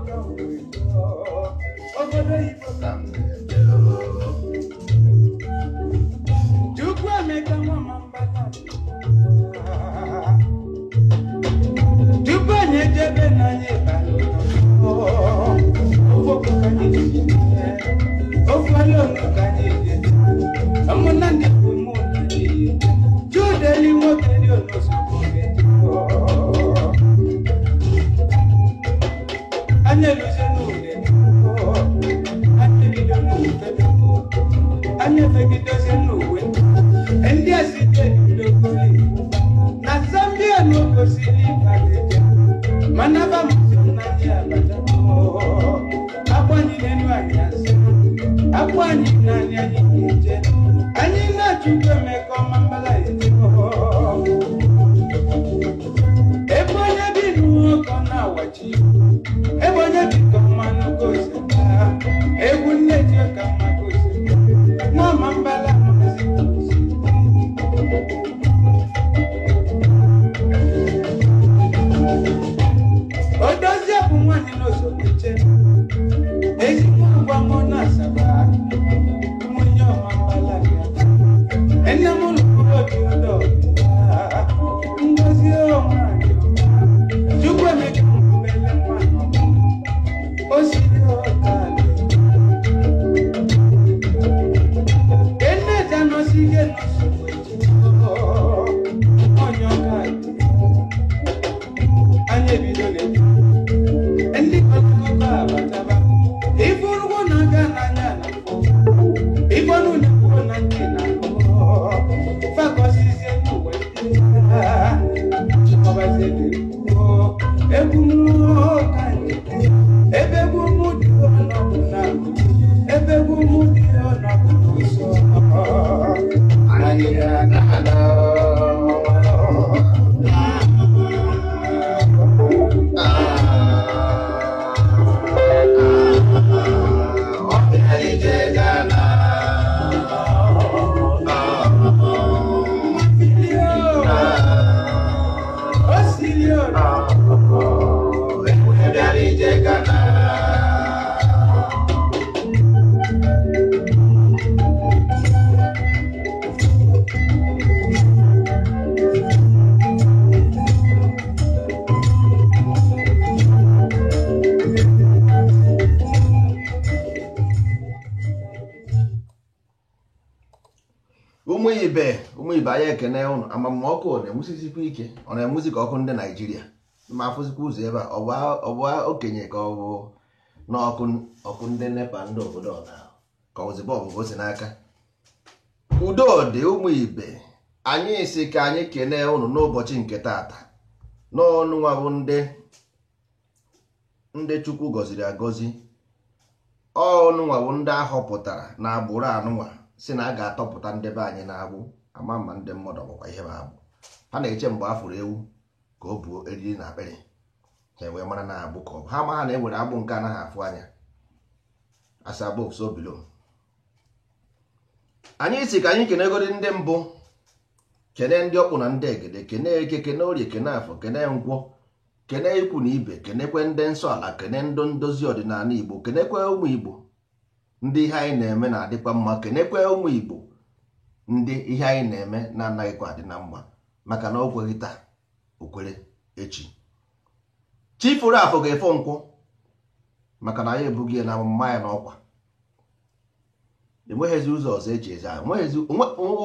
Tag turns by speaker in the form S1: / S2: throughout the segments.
S1: ka m wee obodo oyibo ka m na-eje. Chukwu Emeka nwa Mambala, tupu anyị ejebe na anyị bara ụlọ, ofu okwu ka anyị ji jee, ofu ala onu ka anyị ji jee, ụmụnna ndị bụ mụ na ndị Judeli nwoke dị onosogbu eje. Anyị eluzie n'ule, anyị ebido n'ufebe, anyị efegidozie n'uwe ndị a si edudokoli na Zambia na ogosiri ịbata mana bamụzi n'anya abata akpọ anyị n'elu anyị asị akpọ anyị n'anya anyị ga-eje anyị na-achụkwu Emeka Ọmambala eje. Ebe onye bi n'ụkọ na-awachi, ebe onye bi ka mmanụ gosipụta egwu nne ji ka mma gosipụta nwa Ọmambala mazi. Odozie bụ nwaanyị n'Osogbuje, ezigbo agwa mụ na Asaba, nwunye Ọmambala bịa. Nne m lụrụ obi ụlọ ngozi nwaanyị ọma. Chukwu Emeka mbele nwaanyị ọma, o siri ọka ala. Eneja nọsige n'Osogbuje, onye ọka ala. Anyị ebido na-ebi ndị akụkọ abataba ife urugbo na-aga n'anya na afọ ife ọnụ na-ekwuo na ntị na fakọsizie n'ụwa ọbazie na-ekwuo egwu mmụọ ka na-ekwu ebe egwu mụ dị ọnọbụ na ebe egwu mụ dị ọnọbụ n'ụsọ anyị ga-ana.
S2: Ụmụ ibe, ụmụ ibe, anyị ekene ụnụ. Amamọkụ ọ na-enwusisikwa ike, ọ na-enwuzi ka ọkụ ndị Naijiria ma afụzikwa ụzọ ebe a. Ọ bụ okenye ka ọ bụ n'ọkụ ọkụ ndị NEPA ndị obodo ọna ka ọ bọbụ ka o si n'aka. Udo dị ụmụ ibe, anyị si ka anyị kenee ụnụ n'ụbọchị nke taata n'ọnụ nwa bụ ndị Chukwu gọziri agọzi. Ọnụ nwa bụ ndị ahọpụtara na agbụrụ anụnwa si na a ga-atọpụta ndị be anyị na-agbụ ama ma ndị mmadụ ọgbakwa ihe bụ agbụ. Ha na-eche mgbe a fụrụ ewu ka o buo eriri na akpịrị ha wee mara na agbụ ka ọ bụ. Ha ma ha na-ewere agbụ nke anaghị afụ anya. As above so below. Anyị si ka anyị kenegodi ndị mbụ, kene ndị ọkpụ na ndị egede, kene eke, kene orie, kene afọ, kene nkwọ, kene ikwu na ibe, kenekwe ndị nsọ ala, kene ndị ndozi ọdịnala Igbo, kenekwe ụmụ Igbo ndị ihe anyị na-eme na-adịkwa mma, kenekwe ụmụ Igbo ndị ihe anyị na-eme na-anaghịkwa adị na mma, maka na o kweghị taa o kwere echi. Chi furu afọ ga-efo nkwọ, maka na anyị ebughị ya na amụma ya n'ọkwa. Enweghịzi ụzọ ọzọ eji eze ahụ,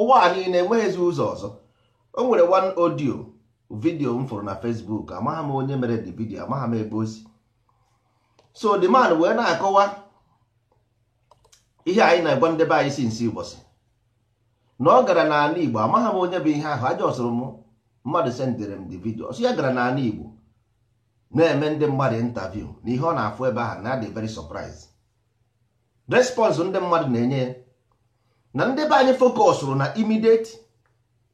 S2: ụwa a niile enweghịzi ụzọ ọzọ. O nwere one audio video m fụrụ na Facebook, amaghị m onye mere the video, amaghị m ebe o si. So the man wee na-akọwa ihe anyị na-agwa ndị be anyị si nsi ụbọchị na ọ gara n'ala Igbo. Amaghị m onye bụ ihe ahụ, aja ọsụrụ m mmadụ sendịrị m the video. Ọsọ ya gara n'ala Igbo na-eme ndị mmadụ interview na ihe ọ na-afụ ebe ahụ na adị very surprise. Response ndị mmadụ na-enye ya na ndị be anyị focusụrụ na immediate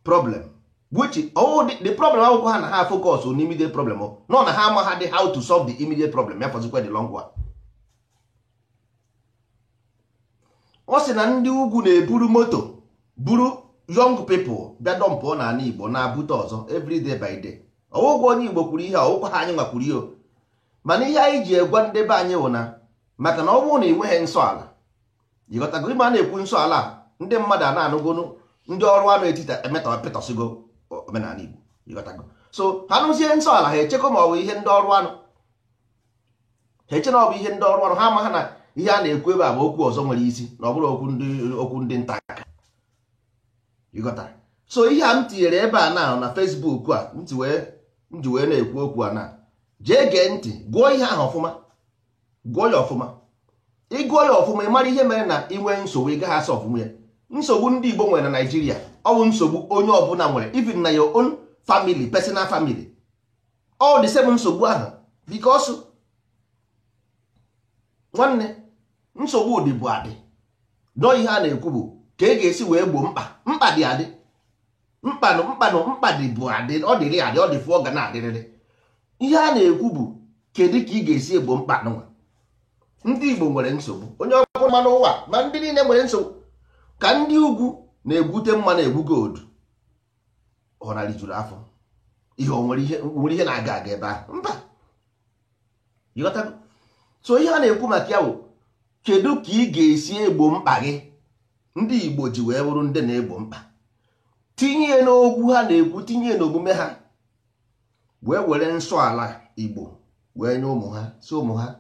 S2: problem, which all the problem akwụkwọ ha na ha focus on immediate problem nọ na ha amaghadị how to solve the immediate problem, ya fọzikwa the long one. Ọ sị na ndị ugwu na-eburu moto buru young people bịa dọmpụọ n'ala Igbo na-abute ọzọ every day by day. Ọwụgwọ onye Igbo kwuru ihe a, ọwụkwa ha anyị nwakwuru ihe. Mana ihe anyị ji egwa ndị be anyị bụ na maka na ọ bụrụ na ị nweghị nsọ ala, ịghọtago? Ime a na-ekwu nsọ ala a, ndị mmadụ a na-anụgonu ndị ọrụ anụ etiti emetọ pịtọsigo omenala Igbo, ịghọtago? So ha nụzie nsọ ala, ha echekọ ma ọ bụ ihe ndị ọrụ anụ, ha eche na ọ bụ ihe ndị ọrụ anụ. Ha ama ha na ihe a na-ekwu ebe a bụ okwu ọzọ nwere isi, na ọ bụrụ okwu ndị nta aka, ịghọtara? So ihe a m tinyere ebe a na Facebook a ntị wee m ji wee na-ekwu okwu a na jee gee ntị, gụọ ihe ahụ ọfụma, gụọ ya ọfụma. Ịgụọ ya ọfụma, ị mara ihe mere na ị nwee nsogbu ị gaghị asa ọfụma ya. Nsogbu ndị Igbo nwere na Naịjirịa, ọ bụ nsogbu onye ọbụla nwere, even na your own family, personal family, all the same nsogbu ahụ. Because nwanne, nsogbu dị bụ adị nọ. Ihe a na-ekwu bụ ka e ga-esi wee gboo mkpa. Mkpa dị adị, mkpanụ mkpanụ, mkpa dị bụ adị, ọ dịrị adị, ọ dị fụọ ga na-adịrịrị. Ihe a na-ekwu bụ kedu ka ị ga-esi egbo mkpa nwa. Ndị Igbo nwere nsogbu, onye ọbụla ma n'ụwa, ma ndị niile nwere nsogbu. Ka ndị ugwu na-egwute mma, na-egwu gold, ọ na rijuru afọ. Ihe o nwere, ihe nwere, ihe na-aga aga ebe ahụ mba, ịghọtago? So ihe a na-ekwu maka ya bụ kedu ka ị ga-esi egbo mkpa gị. Ndị Igbo ji wee bụrụ ndị na-egbo mkpa, tinye n'okwu ha na-ekwu, tinye n'omume ha, wee were nsọ ala Igbo wee nye ụmụ ha, si ụmụ ha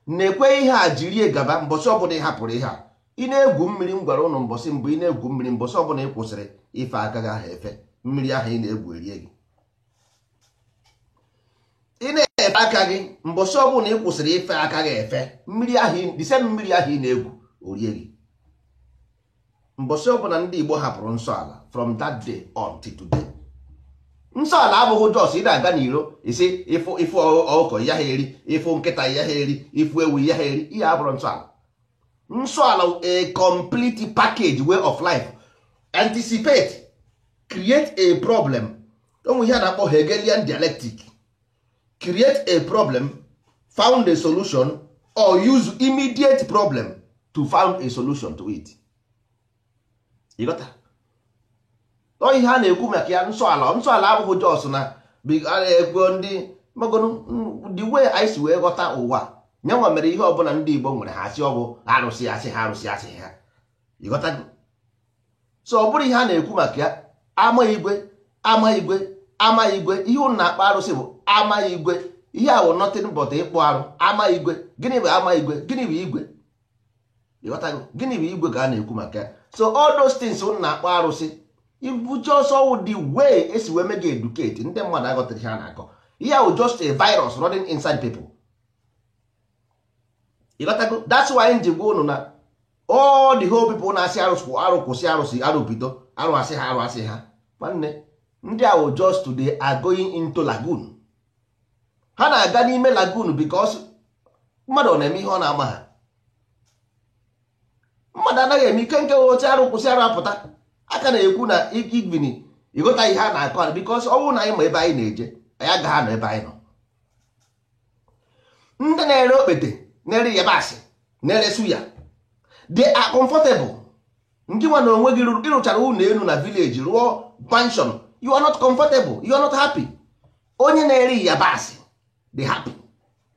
S2: na-ekwe ihe a jirie gaba. Mbọsị ọbụla ị hapụrụ ihe a, ị na-egwu mmiri, m gwara ụnụ mbọsị mbụ, ị na-egwu mmiri, mbọsị ọbụla ị kwụsịrị ife aka gị ahụ efe mmiri ahụ ị na-egwu erie gị. Ị na-efe aka gị, mbọsị ọbụla ị kwụsịrị ife aka gị efe mmiri ahụ, the same mmiri ahụ ị na-egwu orie gị. Mbọsị ọbụla ndị Igbo hapụrụ nsọ ala, from that day on till today. Nsọ ala abụghị just ị na-aga n'iro isi ịfụ ịfụ ọkụkọ ya ha eri, ịfụ nkịta ya ha eri, ịfụ ewu ya ha eri. Ihe abụrụ nsọ ala. Nsọ ala, a complete package way of life. Anticipate, create a problem. Onwe ihe a na-akpọ Hegelian dialectic: create a problem, found a solution, or use immediate problem to found a solution to it. You got that? Ọ ihe a na-ekwu maka ya, nsọ ala. Nsọ ala abụghị just na a na-ekwu ndị magonu. The way anyị si wee ghọta ụwa nyanwa mere ihe ọbụla ndị Igbo nwere, ha asị ọ bụ arụsị, asị ha arụsị, asị ha, ịghọtago? So ọ bụrụ ihe a na-ekwu maka ya, ama igwe, ama igwe, ama igwe, ihe ụnụ na-akpọ arụsị bụ ama igwe. Ihe a bụ nothing but ịkpụ arụ. Ama igwe, gịnị bụ ama igwe? Gịnị bụ igwe? Ịghọtago? Gịnị bụ igwe ka a na-ekwu maka ya? So all those things ụnụ na-akpọ arụsị ibu just all the way esi wee mega educate ndị mmadụ aghọtara ihe a na-akọ. Ihe ahụ just a virus running inside people, ịghọtago? That's why m ji gwa ụnụ na all the whole people na-asị arụsị, arụ kwụsị, arụsị, arụ bido, arụ asị ha, arụ asị ha. Nwanne, ndị ahụ just they are going into lagoon. Ha na-aga n'ime lagoon because mmadụ ọ na-eme ihe ọ na-ama ha. Mmadụ anaghị eme ike nke oche arụ kwụsị, arụ apụta aka na-ekwu na ibini ịghọta ihe a na-akọ, because ọ bụrụ na anyị ma ebe anyị na-eje, anyị agaghị anọ ebe anyị nọ. Ndị na-ere okpete, na-ere yabasị, na-ere suya, they are comfortable. Ndị nwa na onwe gị ịrụchara ụlọ elu na village, rụọ mansion, you are not comfortable, you are not happy. Onye na-ere yabasị dị happy.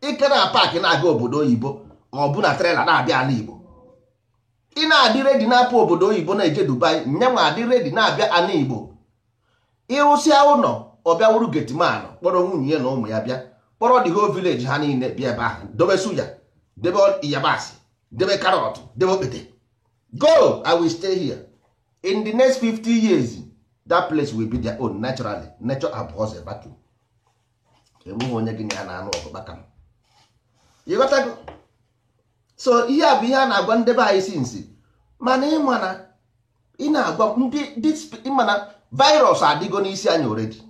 S2: Ike na park na-aga obodo oyibo, ọ bụ na trailer na-abịa ala Igbo. Ị na-adị ready na-apụ obodo oyibo na-eje Dubai, nyanwa adị ready na-abịa ala Igbo. Ịrụsịa ụlọ, ọ bịa wuru gateman, kpọrọ nwunye ya na ụmụ ya bịa, kpọrọ the whole village ha niile bịa ebe ahụ, dobe suya, debe yabasị, debe carrot, debe okpete. Go, I will stay here. In the next 50 years, that place will be their own naturally. Nature abhors a vacuum. Enweghị onye gị na ya na-anụ ọgụ kpakam, ịghọtago? So ihe a bụ ihe a na-agwa ndị be anyị sinsi. Mana ịma na ị na-agwa ndị ịma na virus adịgo n'isi anyị already.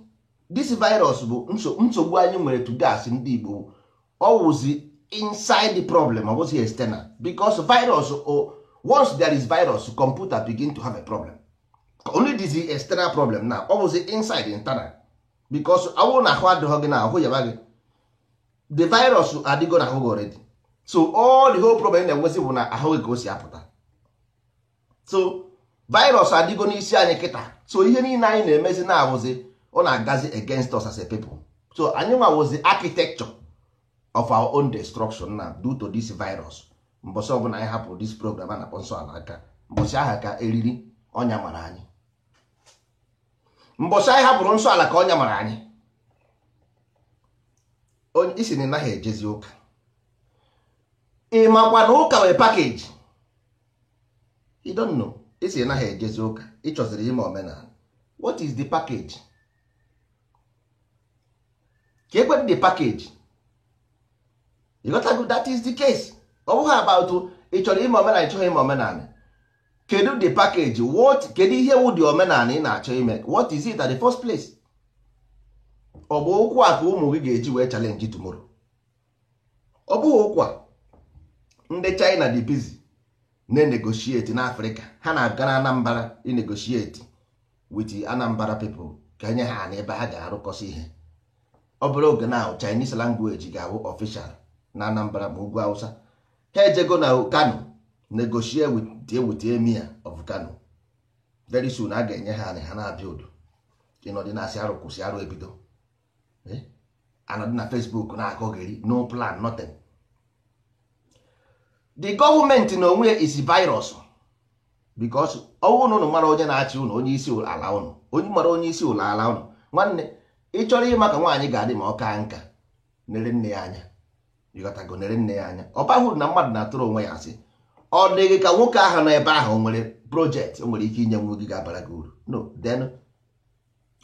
S2: This virus bụ nsogbu anyị nwere today as ndị Igbo. Ọ wụzi inside the problem, ọ bụzi external, because virus, once there is virus, computer begin to have a problem. Only this is external problem now, ọ bụzi inside, internal, because ọ bụrụ na ahụ adịghị gị na ahụ yaba gị, the virus adịgo na ahụ gị already. So all the whole problem na-enwezi bụ na ahụ gị ka o si apụta. So virus adịgo n'isi anyị kịta. So ihe niile anyị na-emezi na-abụzi ọ na-agazi against us as a people. So anyị nwawụzi architecture. of our own destruction now due to this virus. Mbọsị ọbụla anyị hapụrụ this program a na-akpọ nsọ ala aka, mbọsị aha ka eriri ọnya mara anyị. Mbọsị anyị hapụrụ nsọ ala ka ọnya mara anyị. Onye isi na ị naghị ejezi ụka, ị makwa na ụka wee package. You don't know. Isi ị naghị ejezi ụka, ị chọziri ime omenala. What is the package? Ka ekwe the package. You got to go, that is the case. Ọ bụghị about ị chọrọ ime omenala, ị chọghị ime omenala. Kedu the package? What, kedu ihe wụ the omenala ị na-achọ ime? What is it at the first place? Ọ bụ ụkwụ a ka ụmụ gị ga-eji wee challenge tomorrow? Ọ bụghị ụkwụ a. Ndị China dị busy na-negotiate n'Africa. Ha na-aga na Anambra i negotiate with Anambra people ka enye ha na ebe ha ga-arụkọsị ihe. Ọ bụrụ oge na Chinese language ga-abụ official na Anambra ma ugwu Hausa. Ha ejego na Kano negotiate with the emir of Kano. Very soon a ga-enye ha ha na-abịa odo. Ịnọdị na-asị arụ kwụsị, arụ ebido. Anọdị na Facebook na-akọgheri, no plan, nothing. The government na onwe is virus, because ọwụ na ụnụ mara onye na-achị ụnụ, onye isi ala ụnụ, onye mara onye isi ụlọ ala ụnụ. Nwanne, ị chọrọ ịma ka nwaanyị ga-adị ma ọ kaa nka, nere nne ya anya. Ịghọtago? Nere nne ya anya. Ọ baghị uru na mmadụ na-atụrụ onwe ya asị. Ọ dịghị ka nwoke ahụ nọ ebe ahụ nwere project o nwere ike inye nwa gị ga-abara gị uru. No, then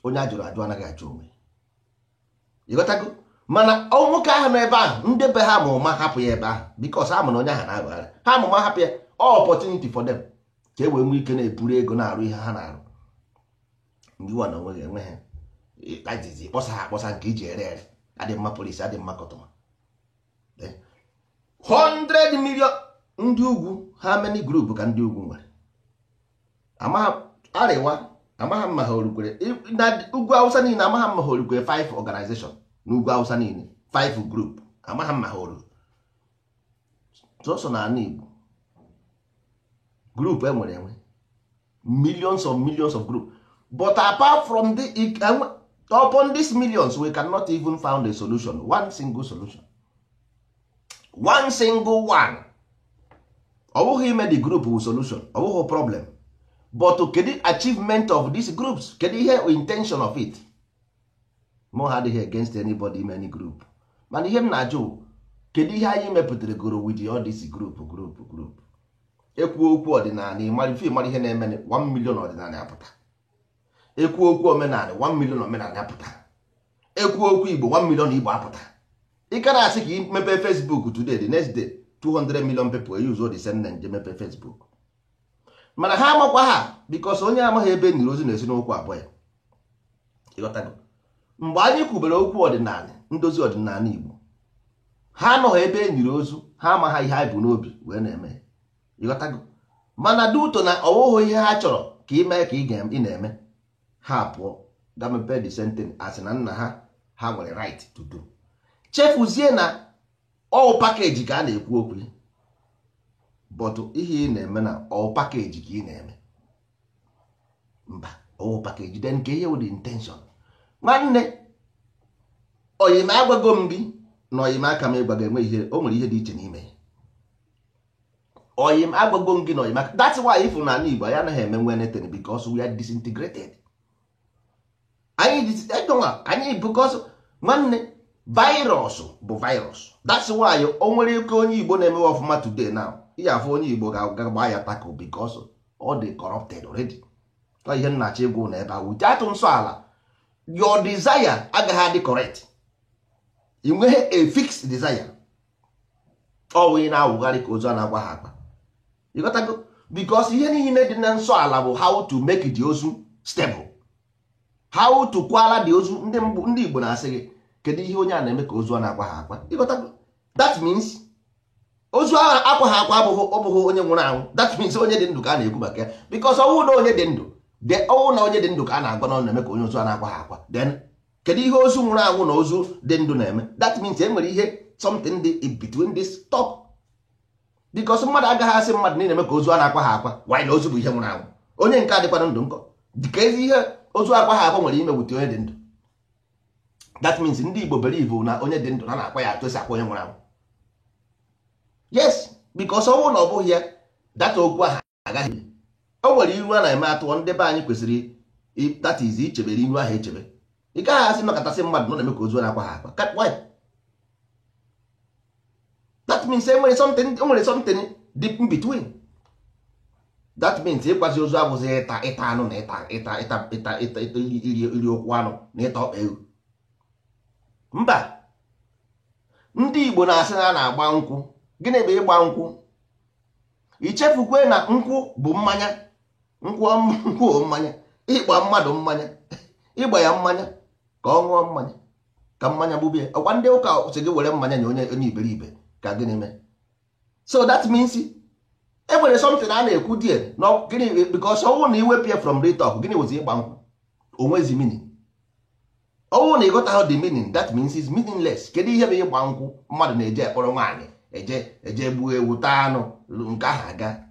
S2: onye a jụrụ ajụ anaghị ajụ onwe. Ịghọtago? Mana ọ nwoke ahụ nọ ebe ahụ, ndị be ha ma ụma hapụ ya ebe ahụ, because ha ma na onye ahụ na-aghọgharị ha ma ụma hapụ ya. All opportunity for them ka e wee nwee ike na-eburu ego na-arụ ihe ha na-arụ. Ndị nwa na onwe gị enwe ha ajizi kpọsa ha akpọsa nke iji ere ere. Adị mma polisi, adị mma kọtụma. 100 million ndị ugwu. How many group ka ndị ugwu nwere? Amagha arịwa, amagha mma ha orukwere na ugwu Hausa niile. Amagha mma ha orukwere 5 organization n'ugwu Hausa niile, 5 group. Amagha mma ha oruru sọsọ n'ala Igbo. Group enwere enwe millions of millions of group, but apart from the upon these millions, we cannot even found a solution, one single solution, one single one. Ọ bụghị ime the group wụ solution, ọ bụghị problem, but kedu achievement of these groups? Kedu ihe intention of it? Mụ ha adịghị against anybody in any group, mana ihe m na-ajụ bụ, kedu ihe anyị mepụtara goro with all this group, group, group? Ekwu okwu ọdịnala, ịmara ife, ịmara ihe na-eme, 1 million ọdịnala apụta. Ekwu okwu omenala, 1 million omenala apụta. Ekwu okwu Igbo, 1 million Igbo apụta. Ị ka na-asị ka ị mepee Facebook today, the next day 200 million people use the same name je mepee Facebook. Mana ha amakwa ha, because onye amaghị ebe niri ozu na-esi n'ụkwụ abụọ ya. Ịghọtago? Mgbe anyị kwubere okwu ọdịnala, ndozi ọdịnala Igbo, ha anọghị ebe e nyiri ozu, ha amaghị ihe anyị bụ n'obi wee na-eme. Ịghọtago? Mana duto na ọwụghị ihe ha chọrọ ka ị mee ka ị na-eme, ha pụọ ga mepee the same thing, asị na nna ha ha nwere right to do. Chefuzie na all package ka a na-ekwu okwu ya. But ihe ị na-eme na all package ka ị na-eme, mba, all package. Then nke ihe wụ the intention? Nwanne, oyim, agwago m gị na oyim aka m ịgwa gị enwe ihe o nwere ihe dị iche n'ime ya. Oyim, agwago m gị na oyim aka. That's why if na ala Igbo anyị anaghị eme nwe anything, because we are disintegrated. Anyị anyị, because nwanne, virus bụ virus. That's why o nwere ike onye Igbo na-emewe ọfụma today now, ihe afọ onye Igbo ga-agba ya tackle, because ọ dị corrupted already. Ọ ihe nnachi egwu na ebe a without nsọ ala, your desire agaghị adị correct. Ị nweghị a fixed desire. Ọ wụ ị na-awụgharị ka ozu a na-agwa ha akpa. Ịghọtago? Because ihe niile dị na nsọ ala bụ how to make the ozu stable, how to kwala the ozu. Ndị mbụ, ndị Igbo na-asị gị, kedu ihe onye a na-eme ka ozu a na-akwa ha akwa? Ịghọtago? That means ozu ahụ akwa ha akwa abụghị, ọ bụghị onye nwụrụ anwụ. That means onye dị ndụ ka a na-ekwu maka ya, because ọnwụ na onye dị ndụ, ọnwụ na onye dị ndụ ka a na-agwa na ọ na-eme ka onye ozu a na-akwa ha akwa. Then kedu ihe ozu nwụrụ anwụ na ozu dị ndụ na-eme? That means e nwere ihe, something dị in between this talk, because mmadụ agaghị asị mmadụ niile eme ka ozu a na-akwa ha akwa. Why? Na ozu bụ ihe nwụrụ anwụ, onye nke adịkwana ndụ nkọ. Dịka ezi ihe ozu akwa ha akwa nwere ime wute onye dị ndụ. That means ndị Igbo believe na onye dị ndụ na na-akwa ya atụ esi akwa onye nwụrụ anwụ. Yes, because ọnwụ na ọ bụghị ya, data okwu ahụ agaghị. O nwere iru a na-eme atụọ ndị be anyị kwesịrị, that is, ichebere iru ahụ echebe. Ị gaghị asị nọkọtasị mmadụ nọ na-eme ka ozu na-akwa ha akwa. Why? That means enwere something, enwere something deep in between. That means ịkwazi ozu abụghị ịta anụ na ịta ịta ịta ịta ịta ịta iri iri ụkwụ anụ na ịta ọkpa ewu. Mba, ndị Igbo na-asị na a na-agba nkwụ. Gịnị bụ ịgba nkwụ? Ichefukwe na nkwụ bụ mmanya. Nkwụ, nkwụ bụ mmanya. Ịgba mmadụ mmanya, ịgba ya mmanya ka ọ ṅụọ mmanya, ka mmanya gbubie. Ọkwa ndị ụka sị gị were mmanya nye onye iberibe ka gịnị mee? So that means e nwere something a na-ekwu die na gịnị, because ọnwụ na iwepụ ya from the top. Gịnị wụzi ịgba nkwụ? Onwezi meaning. Ọnwụ na ịghọtaghị the meaning, that means is meaningless. Kedu ihe bụ ịgba nkwụ? Mmadụ na-eje ekpọrọ nwaanyị, eje gbuo ewu, taa anụ, nke ahụ aga.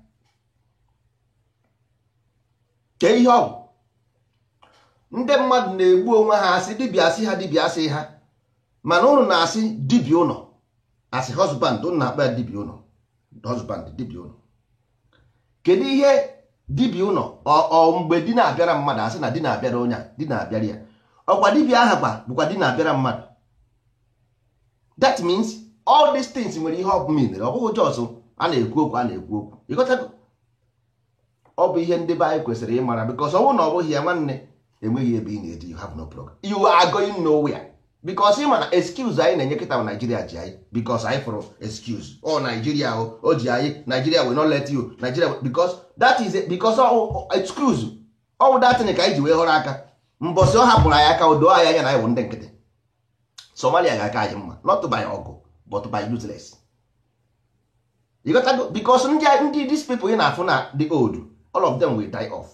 S2: Kee ihe ọ bụ? Ndị mmadụ na-egbu onwe ha, asị dibịa, asị ha dibịa, asị ha. Mana ụnụ na-asị dibịa ụnọ, asị husband, ụnụ na-akpa ya dibịa ụnọ, husband, dibịa ụnọ. Kedu ihe dibịa ụnọ? Ọ mgbe di na-abịara mmadụ, asị na di na-abịara onye a, di na-abịara ya. Ọkwa dibịa aha kwa bụkwa di na-abịara mmadụ. That means all these things nwere ihe ọ bụ mean. Ọ bụghị just a na-ekwu okwu, a na-ekwu okwu. Ịghọtago? Ọ bụ ihe ndị be anyị kwesịrị ịmara, because ọ bụrụ na ọ bụghị ya, nwanne, enweghị ebe ị na-eje. You have no program, you are going nowhere, because ị ma na excuse anyị na-enye kịta, Nigeria ji anyị, because anyị fụrụ excuse ọ Nigeria o ji anyị. Nigeria will not let you. Nigeria, because that is it, because excuse ọ that thing ka anyị ji wee họrọ aka. Mbọsị ọ hapụrụ anyị aka, o doo anyị anya na anyị wụ ndị nkịtị. Somalia ga-aka anyị mma, not by ọgụ but by useless. You got to go, because ndị these people ị na-afụ na the old, all of them will die off.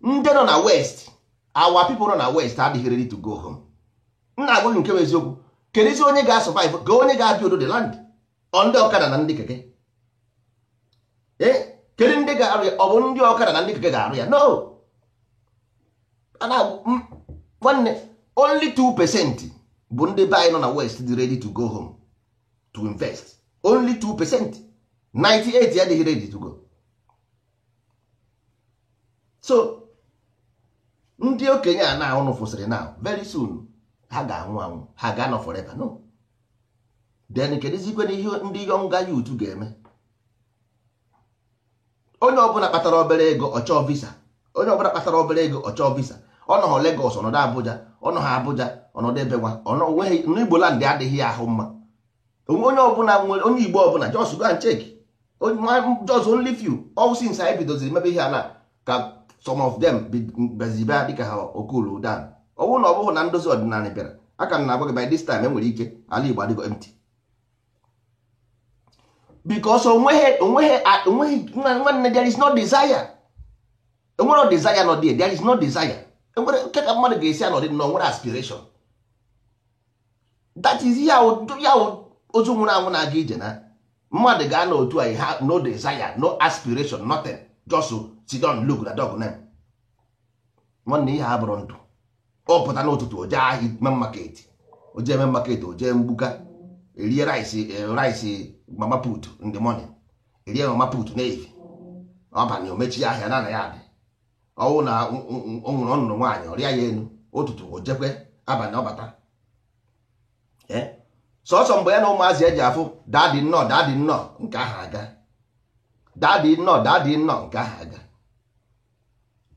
S2: Ndị nọ na west, our people nọ na west adịghị ready to go home. M na-agwa gị nke bụ eziokwu. Kedụzi onye ga-survive? Ka onye ga-abịa the land? Ọ ndị ọkada na ndị keke? Ee, kedu ndị ga-arụ ya? Ọ bụ ndị ọkada na ndị keke ga-arụ ya? No. Nwanne, only 2% bụ ndị be anyị nọ na west dị ready to go home to invest. Only 2%. 98 adịghị ready to go. So ndị okenye a na ụnụ fụsịrị now, very soon ha ga-anwụ anwụ, ha ga-anọ forever? No. Then kedụzikwe ihe ndị younger youth ga-eme? Onye ọbụla kpatara obere ego ọchọọ visa. Onye ọbụla kpatara obere ego ọchọọ visa. Ọ nọghọ Lagos, ọnọdụ Abuja. Ọ nọghọ Abuja, ọnọdụ ebe nwa onweghị n'Igbo land adịghị ahụ mma. Onye ọbụla nwere, onye Igbo ọbụla, just go and check, just only few. All since anyị bidoziri mebe ihe a na ka some of them bezibe dịka ha okulu dan. Ọ bụrụ na ọ bụghị na ndozi ọdịnala bịara aka m na-agwa gị, by this time enwere ike ala Igbo adịgo empty, because onweghị, nwanne, there is no desire. Enwere desire nọ there? There is no desire. Enwere nke ka mmadụ ga-esi anọdị na onwere aspiration? That is ya ozu nwụrụ anwụ na-aga ije na mmadụ ga-anọ otu anyị ha, no desire, no aspiration, nothing, just sit down, look na dog name. Nwanne, ihe abụrụ ndụ. Ọ pụta n'ụtụtụ, o jee ahịa main market, o jee main market, o jee mgbuka, erie rice, rice mama put in the morning, erie mama put n'efi ọbanye, o mechie ahịa na ya dị ọwụ na o nwere ọnụnụ nwaanyị, ọrịa ya elu ụtụtụ, o jekwe abalị, ọbata sọsọ mgbe ya na ụmụazị eji afụ daddy nnọọ, daddy nnọọ, nke ahụ aga, daddy nnọọ, daddy nnọọ, nke ahụ aga.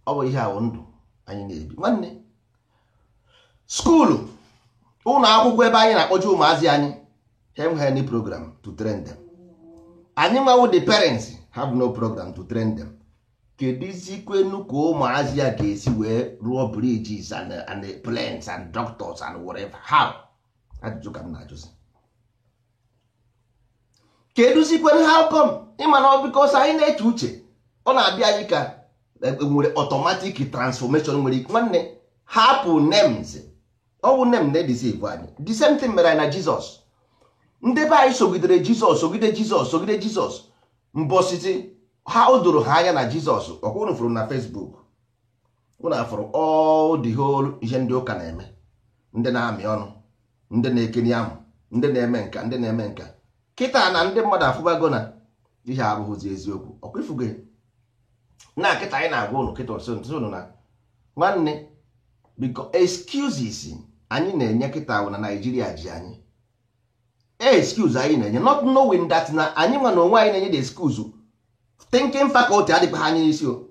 S2: Ọ bụ ihe ahụ ndụ anyị na-ebi. Nwanne, school, ụlọ akwụkwọ ebe anyị na-akpọje ụmụazị anyị, ha enweghị any program to train them. Anyị nwawo the parents have no program to train them. Kedizikwenu ka ụmụazị ya ga-esi wee rụọ bridges and planes and doctors and whatever? How? Ajụjụ ka m na-ajụzi. Kedụzikwenu how come? Ịma na ọ because anyị na-eche uche, ọ na-abịa anyị ka nwere automatic transformation nwere ike. Nwanne, hapụ names. Ọ bụ name na-edeceive anyị. The same thing mere anyị na Jizọs. Ndị be anyị sogidere Jizọs, sogide Jizọs, sogide Jizọs. Mbọsiti ha o doro ha anya na Jizọs ọkwa unu fụrụ na Facebook, unu afụrụ all the whole ihe ndị ụka na-eme, ndị na-amị ọnụ. Ndị na-ekeni amụ, ndị na-eme nka, ndị na-eme nka. Kịta na ndị mmadụ afụbago na ihe abụghịzi eziokwu. Ọkwa ifugo na kịta anyị na-agwa ụnụ kịta nso nso na nwanne, biko, excuses anyị na-enye kịta bụ na Naijiria ji anyị. Excuse anyị na-enye, not knowing that na anyị nwa na onwe anyị na-enye the excuse. Thinking faculty adịkwa ha anyị n'isi o.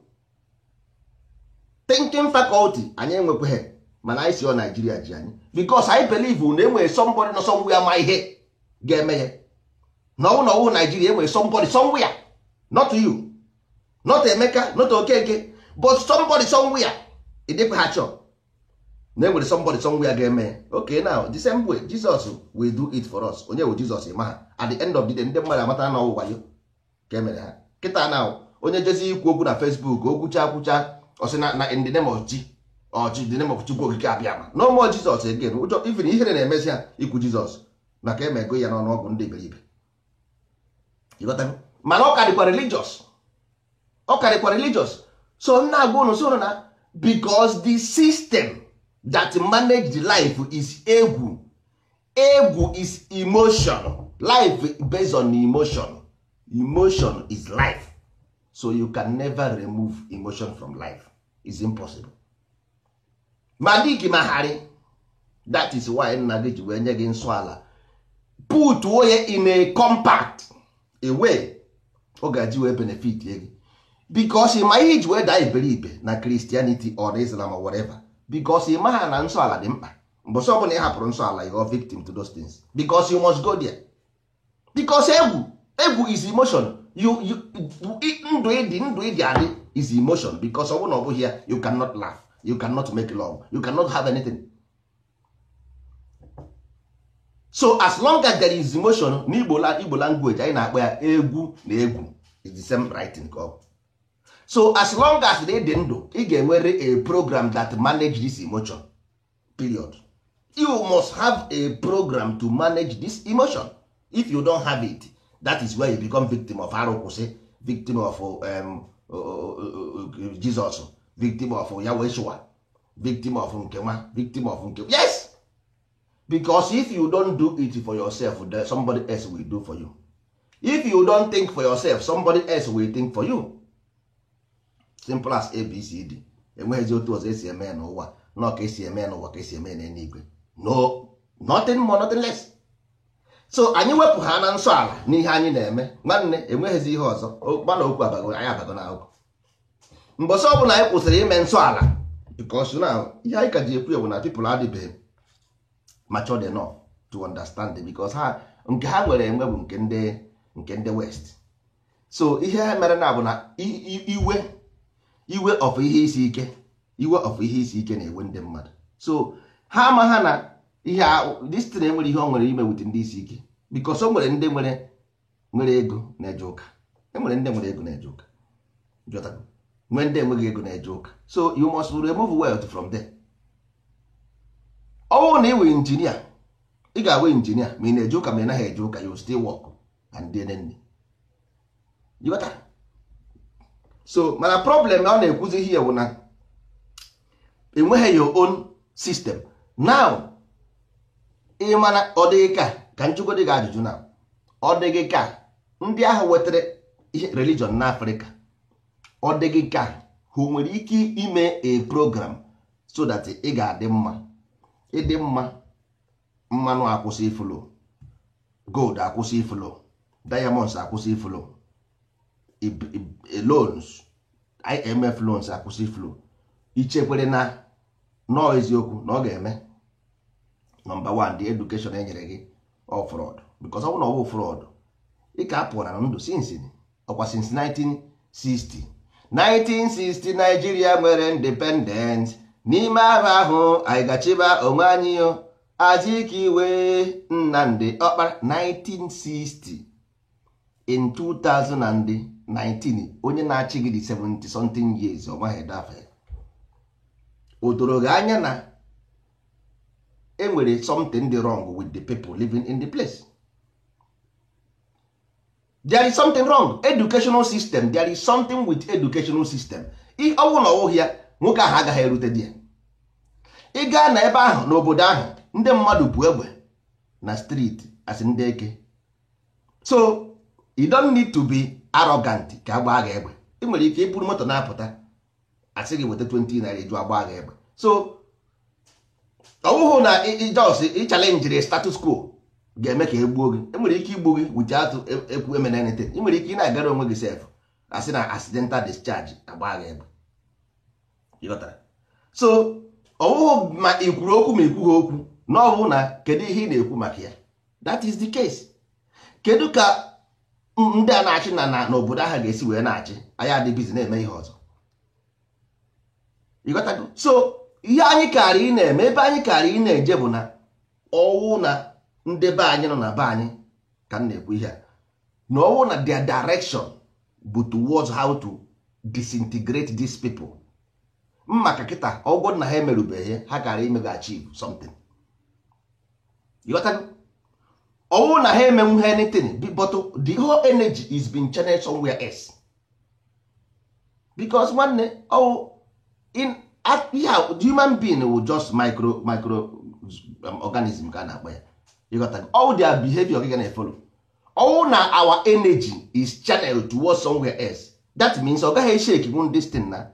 S2: Thinking faculty anyị enwekweghị, mana anyị si ọ Naijiria ji anyị because anyị believe na enwere somebody nọ somewhere ma ihe ga-eme ya, na ọwụ na ọwụ Naijiria, enwere somebody somewhere, not you, not Emeka, not Okeke, but somebody somewhere. Ịdịkwa ha chọọ na enwere somebody somewhere ga-eme ya. Okay, now the same way Jesus will do it for us. Onye wụ Jesus? Ma ha at the end of the day, ndị mmadụ amata na ọwụ wayo ka emere ha. Kịta na onye jezi ikwu okwu na Facebook, okwucha kwucha, ọ sị na in the name of G or G, the name of Chukwu Okike Abịama, no more Jesus again. Ụjọ, even ihere na-emezi ha ikwu Jesus maka emego ya n'ọnụọgụ ndị iberibe. Ịghọtago? Mana ọ karịkwa religious, ọ karịkwa religious. So nna agwa unu so na because the system that manage the life is egwu. Egwu is emotion. Life based on emotion. Emotion is life, so you can never remove emotion from life. Is impossible. Ma diki ma harị, that is why nna gị ji wee nye gị nsọ ala, put onye in a compact a way ọ ga-eji wee benefit gị, because ị ma ihe iji wee daa iberibe na Christianity or Islam or whatever, because ị ma ha na nsọ ala dị mkpa. Mbọsị ọbụla ị hapụrụ nsọ ala, you are victim to those things, because you must go there, because egwu, egwu is emotion. You ndụ ịdị, ndụ ịdị adị is emotion, because ọ bụrụ na ọ bụghị ya, you cannot laugh, you cannot make love, you cannot have anything. So as long as there is emotion n'Igbo, Igbo language anyị na-akpọ ya egwu na egwu is the same writing ka ọ bụ. So as long as ị dị ndụ, ị ga-enwere a program that manage this emotion, period. You must have a program to manage this emotion. If you don't have it, that is where you become victim of arụ kwụsị, victim of Jesus, victim of Yahweh, victim of nke nwa, victim of nke. Yes, because if you don't do it for yourself, then somebody else will do for you. If you don't think for yourself, somebody else will think for you. Simple as ABCD. Enweghịzi otu ọzọ esi eme ya n'ụwa. Nọ ka esi eme ya n'ụwa ka esi eme ya n'eluigwe. No, nothing more, nothing less. So anyị wepụ ha na nsọ ala n'ihe anyị na-eme, nwanne, enweghịzi ihe ọzọ. Mana okwu abago, anyị abago na akụkọ mbọsị ọbụla anyị kwụsịrị ime nsọ ala, because na ihe anyị ka ji ekwu ewu na people adịbeghị matured enough to understand it, because ha nke ha nwere enwe bụ nke ndị West. So ihe ha mere na bụ na iwe, iwe of ihe isi ike, iwe of ihe isi ike na-ewe ndị mmadụ. So ha ama ha na ihe this thing enwere ihe ọ nwere ime with ndị isi ike, because o nwere ndị nwere ego na-eje ụka, enwere ndị nwere ego na-eje ụka, jọtago, nwee ndị enweghị ego na-eje ụka. So you must remove wealth from there. Ọ bụrụ na ị wee injinia, ị ga-awụ injinia ma ị na-eje ụka ma ị naghị eje ụka, you still work and then nne. You got that? So mana problem ọ na-ekwuzi ihe bụ na enweghị your own system. Now ị mana ọ dịghị ka nchukwu dị gị ajụjụ na ọ dịghị ka ndị ahụ wetara ihe religion n'Africa, ọ dịghị ka ha nwere ike ime a program so that ị ga-adị mma, ịdị mma, mmanụ akwụsị iflow, gold akwụsị iflow, diamonds akwụsị iflow, loans, IMF loans akwụsị flow. Ichekwere na nọọ eziokwu na ọ ga-eme? Number one, the education e nyere gị, all fraud, because ọ bụ na ọ bụ fraud, ị ka apụrụ na ndụ since, ọkwa since 1960. 1960 Nigeria nwere independence. N'ime ahụ ahụ anyị gachiba onwe anyị o Azikiwe, Nnamdi Ọkpara, 1960. In 2019, onye na-achị gị dị 70 something years, ọ maghị edafe. O doro gị anya na enwere something dị wrong with the people living in the place. There is something wrong. Educational system, there is something with educational system. Ọ bụrụ na ọ bụghị ya, nwoke ahụ agaghị erute di ya. Ị gaa na ebe ahụ, n'obodo ahụ, ndị mmadụ bụ egbe. na street as ndị eke. So you don't need to be arrogant ka agbaa gị egbe. Ị nwere ike iburu moto na-apụta, asị gị weta 20 naira, eju agbaa gị egbe. So ọ bụghị na jos ị challenge status quo ga-eme ka e gbuo gị. Enwere ike igbu gị without ekwu emena anything. Ị nwere ike ị na-agara onwe gị sef, asị na accidental discharge, agbaa gị egbe. Ịghọtara? So ọ bụghị ma ị kwuru okwu ma ikwughị okwu, na ọ bụ na kedu ihe ị na-ekwu maka ya. That is the case. Kedu ka ndị a na-achị na n'obodo ahụ ga-esi wee na-achị anyị adị busy na-eme ihe ọzọ? Ịghọtago? So ihe anyị karị ị na-eme, ebe anyị karị ị na-eje, bụ na ọwụ na ndị be anyị nọ na be anyị ka m na-ekwu ihe a, na ọwụ na their direction bụ towards how to disintegrate these people. Maka kịta ọgwụ na ha emerubeghị, ha gara imega achieve something. Ịghọtago? Ọwụ na ha emenwu anything, but the whole energy is being channeled somewhere else, because nwanne, ọwụ in ihe human being will just micro organism ka a na-akpọ ya. Ịghọtago? All their behavior gị ga na-follow. Ọwụ na our energy is channeled towards somewhere else, that means ọ gaghị shake nwu this thing. Na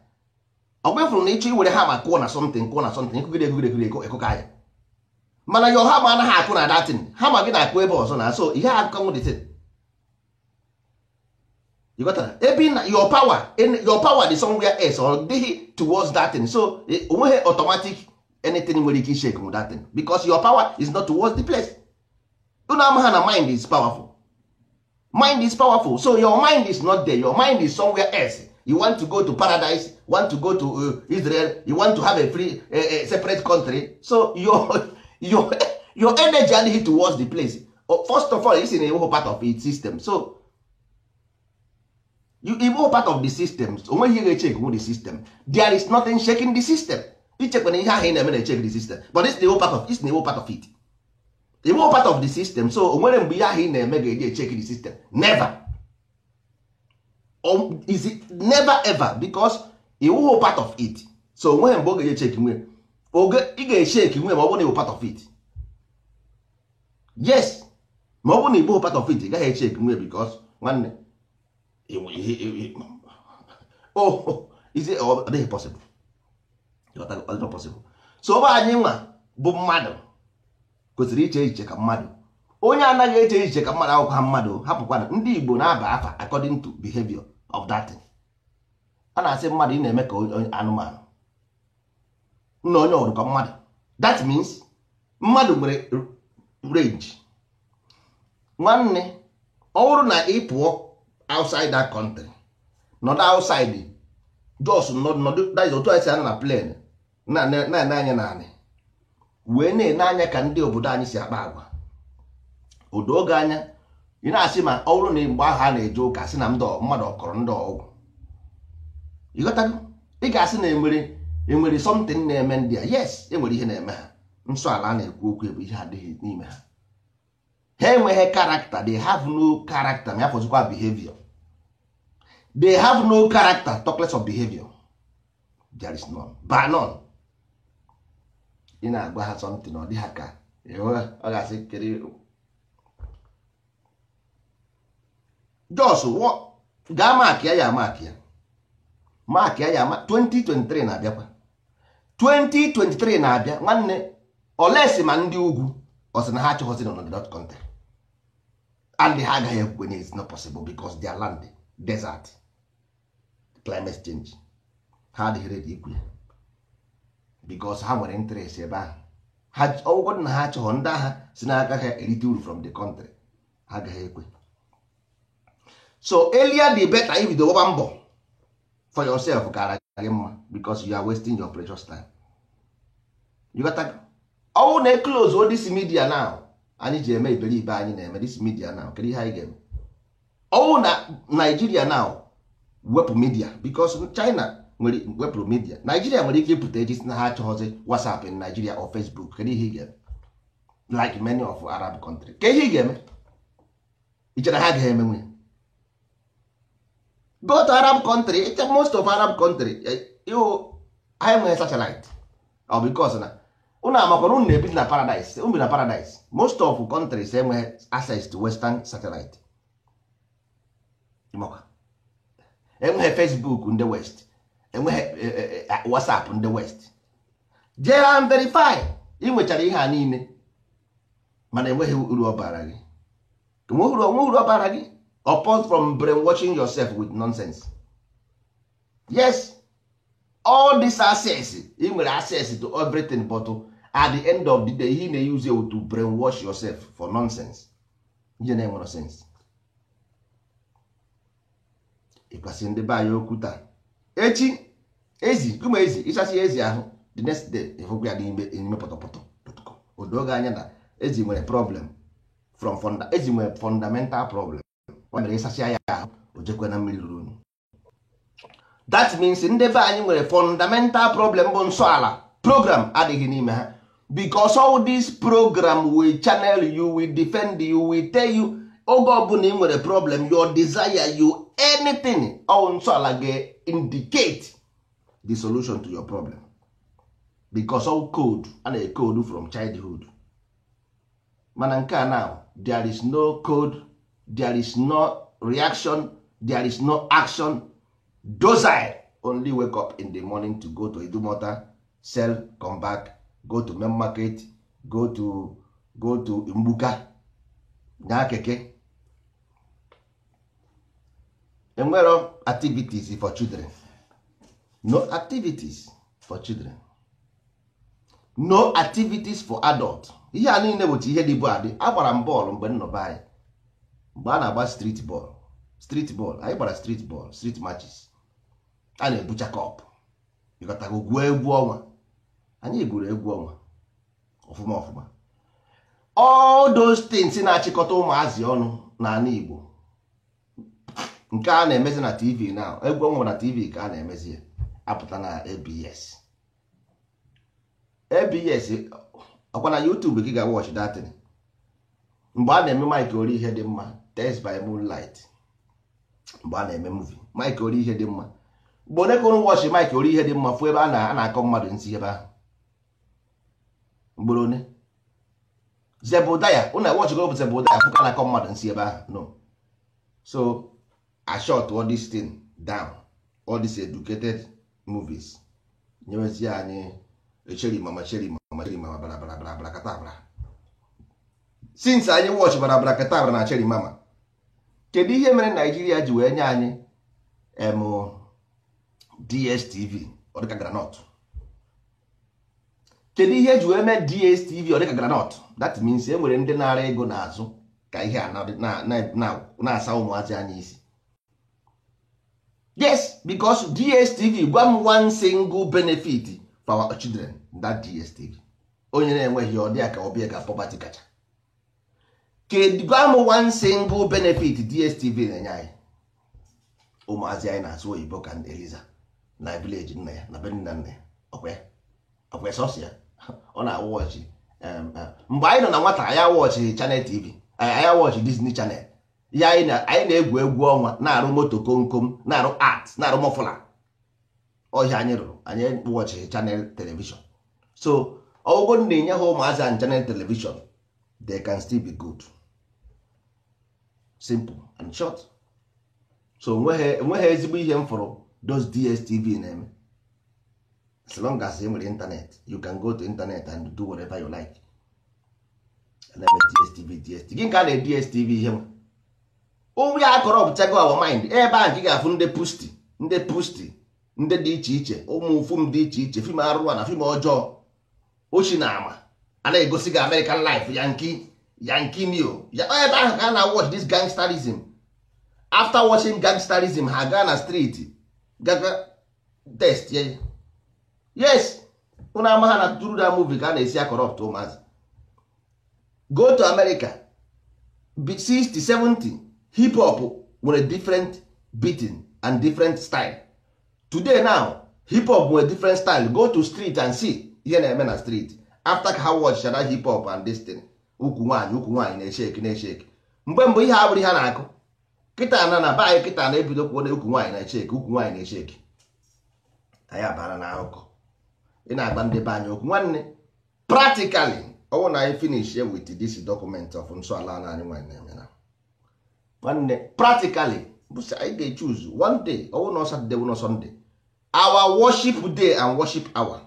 S2: ọ gwefụrụ na ịchọ iwere hama kụọ na something, kụọ na something, ekugide ekugide ekugide ekụka ya, mana your hama anaghị akụ na that thing. Hama gị na-akụ ebe ọzọ na so ihe akụkọ nwụ the thing. Ịghọtara? Ebe na your power dị somewhere else, ọ dịghị towards that thing. So onweghị automatic anything nwere ike shake with that thing, because your power is not towards the place. Unu ama na mind is powerful. Mind is powerful. So your mind is not there, your mind is somewhere else. You want to go to paradise, want to go to Israel, you want to have a free separate country. So your energy adịghị towards the place. First of all, it's in a part of its system. So you igbo part of the system, onweghị ihe ga-echek the system. There is nothing shaking the system. Ichekwa na ihe ahụ ị na-eme na-echek the system, but it's the whole part of it's the whole part of it, the whole part of the system. So o nwere mgbe ihe ahụ ị na-eme ga-eji echek the system? Never. Is it never ever, because iwughị part of it. So onweghị mgbe ọ ga-eji echek nwe oge ị ga-echek nwe, ma ọ bụrụ na iwu part of it. Yes, ma ọ bụrụ na igbo part of it, ị gaghị echek nwe, because nwanne, oh, is it, ọ dịghị possible. Ọ dịghị possible. So ọ bụ anyị nwa bụ mmadụ kwesịrị iche echiche ka mmadụ. Onye anaghị eche echiche ka mmadụ akwụkwọ ha mmadụ hapụkwana. Ndị Igbo na-aba afa according to behavior of that thing. A na-asị mmadụ ị na-eme ka anụmanụ nna onye ọrụ ka mmadụ. That means mmadụ nwere range. Nwanne, ọ bụrụ na ị pụọ outside that country, nọdụ outside, just nọdụ, that is otu anyị si anọ na plane na-ene anya naanị wee na-ene anya ka ndị obodo anyị si akpa agwa, odo oge anya ị na-asị, ma ọ bụrụ na mgbe ahụ a na-eje ụka sị na mmadụ ọkọrọ ndị ọgwụ, ịghọtago? Ị ga-asị na enwere something na-eme ndị a. Yes, enwere ihe na-eme ha. Nsọ ala a na-ekwu okwu bụ ihe adịghị n'ime ha. Ha enweghị character. They have no character, ma ya fọzikwa behavior. They have no character, talk less of behavior. There is none, bar none. Ị na-agwa ha something, ọ dị ha ka ọ ga-asị kedu. Jos gaa mark ya, ya mark ya, mark ya, ya 2023 na-abịakwa. 2023 na-abịa, nwanne. Olesi ma ndị ugwu ọ sị na ha achọghọzi nọ na that country, and ha agaghị ekwe na it's not possible, because their land desert, climate change, ha adịghị ready ikwu ya, because ha nwere interest ebe ahụ. Ha ọgwụgwọ na ha achọghọ ndị agha si n'aka ha erite uru from the country, ha agaghị ekwe. So earlier the better. Ibido gbaba mbọ for yourself kara gị mma, because you are wasting your precious time. You got ọwụ na close all this media now anyị ji eme iberibe anyị na-eme this media now. Kedu ihe anyị ga-eme ọwụ na Nigeria now wepụ media? Because China nwere wepụrụ media, Nigeria nwere ike ịpụta eji si na ha achọghọzi WhatsApp in Nigeria or Facebook. Kedu ihe ị ga-eme? Like many of Arab country, ke ihe ị ga-eme? Ichere ha agaghị eme nwunye? Go to Arab country, most of Arab country ha enweghị satellite. Ọ because na Unu amakwana unu na-ebi na paradise, unu bi na paradise. Most of countries enweghị access to western satellite. Ịmakwa? Enweghị Facebook ndị west, enweghị WhatsApp ndị west. Jee and verify. Ị nwechara ihe a niile, mana enweghị uru ọ bara gị. Enweghị uru ọ bara gị apart from brainwashing yourself with nonsense. Yes, all this access ị nwere, access to everything, but at the end of the day, ihe ị na-use you to brainwash yourself for nonsense, ihe na-enwero sense. Ịkwasị ndị be anyị okwu taa, echi ezi kuma ezi ịchasị ezi ahụ, the next day ịfụkwa ya n'ime n'ime pọtọpọtọ pọtọkọ. O doo gị anya na ezi nwere problem from funda, ezi nwere fundamental problem. Ọ mere ịsasịa ya ahụ, o jekwe na mmiri ruru unyi. That means ndị be anyị nwere fundamental problem, bụ nsọ ala program adịghị n'ime ha, because all this program will channel you, will defend you, will tell you oge ọbụla ị nwere problem, your desire, you anything, all nsọ ala ga-indicate the solution to your problem, because all code a na-ecode from childhood. Mana nke a now, there is no code, there is no reaction, there is no action. Docile, only wake up in the morning to go to Idumota, sell, come back, go to main market, go to Mgbuka, nya keke. Enwero activities for children, no activities for children, no activities for adult. Ihe a niile bụcha ihe dịbu adị. Agbara m bọọlụ mgbe m nọ be anyị, mgbe a na-agba street ball, street ball anyị gbara, street ball, street matches, a na-ebucha cup, ịghọtago? Gwuo egwu ọnwa, anyị gwuru egwu ọnwa ọfụma ọfụma. All those things na-achịkọta ụmụazị ọnụ n'ala Igbo, nke a na-emezi na TV na egwu ọnwa na TV ka a na-emezi ya, apụta na ABS, ABS ọkwa na YouTube ka ị ga-watch that thing. Mgbe a na-eme Mike Ori ihe dị mma, Tales by Moonlight, mgbe a na-eme movie Mike Ori ihe dị mma, mgbe onye ka ụnụ watch Mike Ori ihe dị mma, fụ ebe a na-akọ mmadụ nsị ebe ahụ mgboro one. Zebụdaya, ụnụ watch go Zebụdaya, fụ ka a na-akọ mmadụ nsị ebe ahụ? No. So I shut all this thing down, all these educated movies, nyewezie anyị echeri mama, cheri mama, cheri mama, bara bara bara bara kata bara. Since anyị watch bara bara kata bara na cheri mama, kedu ihe mere Naijiria ji wee nye anyị em DSTV ọ dịka groundnut? Kedu ihe eji wee mee DSTV ọ dịka groundnut? That means e nwere ndị na-ara ego n'azụ ka ihe a na-asa ụmụazị anyị isi. Yes, because DSTV, gwa m one single benefit for our children that DSTV. Onye na-enweghị, ọ dị ya ka ọbịa ka poverty kacha. Kedu, gwa m one single benefit DSTV na-enye anyị? Ụmụazị anyị na-asụ oyibo ka Eliza na village nna ya, na be nna nna ya. Ọkwa ya, ọkwa sọsọ ya ọ na-awatch. Mgbe anyị nọ na nwata, anyị awatch Channel TV, anyị awatch Disney Channel ya. Anyị na-egwu egwu ọnwa, na-arụ moto komkom, na-arụ art, na-arụ muffler ọhịa anyị rụrụ. Anyị watch Channel Television. So ọgwụgwọ na-enye ha ụmụazị and Channel Television, they can still be good. Simple and short. So enweghị ezigbo ihe m fụrụ those DSTV na-eme. As long as ị nwere internet, you can go to internet and do whatever you like. Na-eme DSTV, DSTV gị nke a na DSTV, ihe nwe ụmụ ya corruptchago our mind. Ebe a nke ị ga-afụ ndị pusti, ndị pusti, ndị dị iche iche, ụmụ film dị iche iche, film arụrụ na film ọjọọ, ochi na ama a na-egosi gị American life, Yankee, Yankee neo ya. Ebe ahụ ka a na-watch this gangsterism. After watching gangsterism, ha gaa na street gaga test ya. Yes, unu ama ha na through that movie ka a na-esi corrupt ụmụazị. Go to America, 60, 70, hip hop nwere different beating and different style. Today now, hip hop nwere different style. Go to street and see ihe na-eme na street after ka ha watch chara hip hop and this thing. Ukwu nwaanyị, ukwu nwaanyị na-eshake, na-eshake. Mgbe mbụ, ihe abụrụ ihe a na-akụ. Kịta na be anyị kịta na-ebido kwuo na ukwu nwaanyị na-eshake, ukwu nwaanyị na-eshake. Anyị abara na akụkọ. Ị na-agba ndị be anyị okwu, nwanne. Practically, ọwụ na anyị finish here with this document of nsọ ala na anyị nwanyị na-eme na nwanne, practically bụ sị anyị ga-choose one day, ọwụ na Saturday, wụ na Sunday, our worship day and worship hour.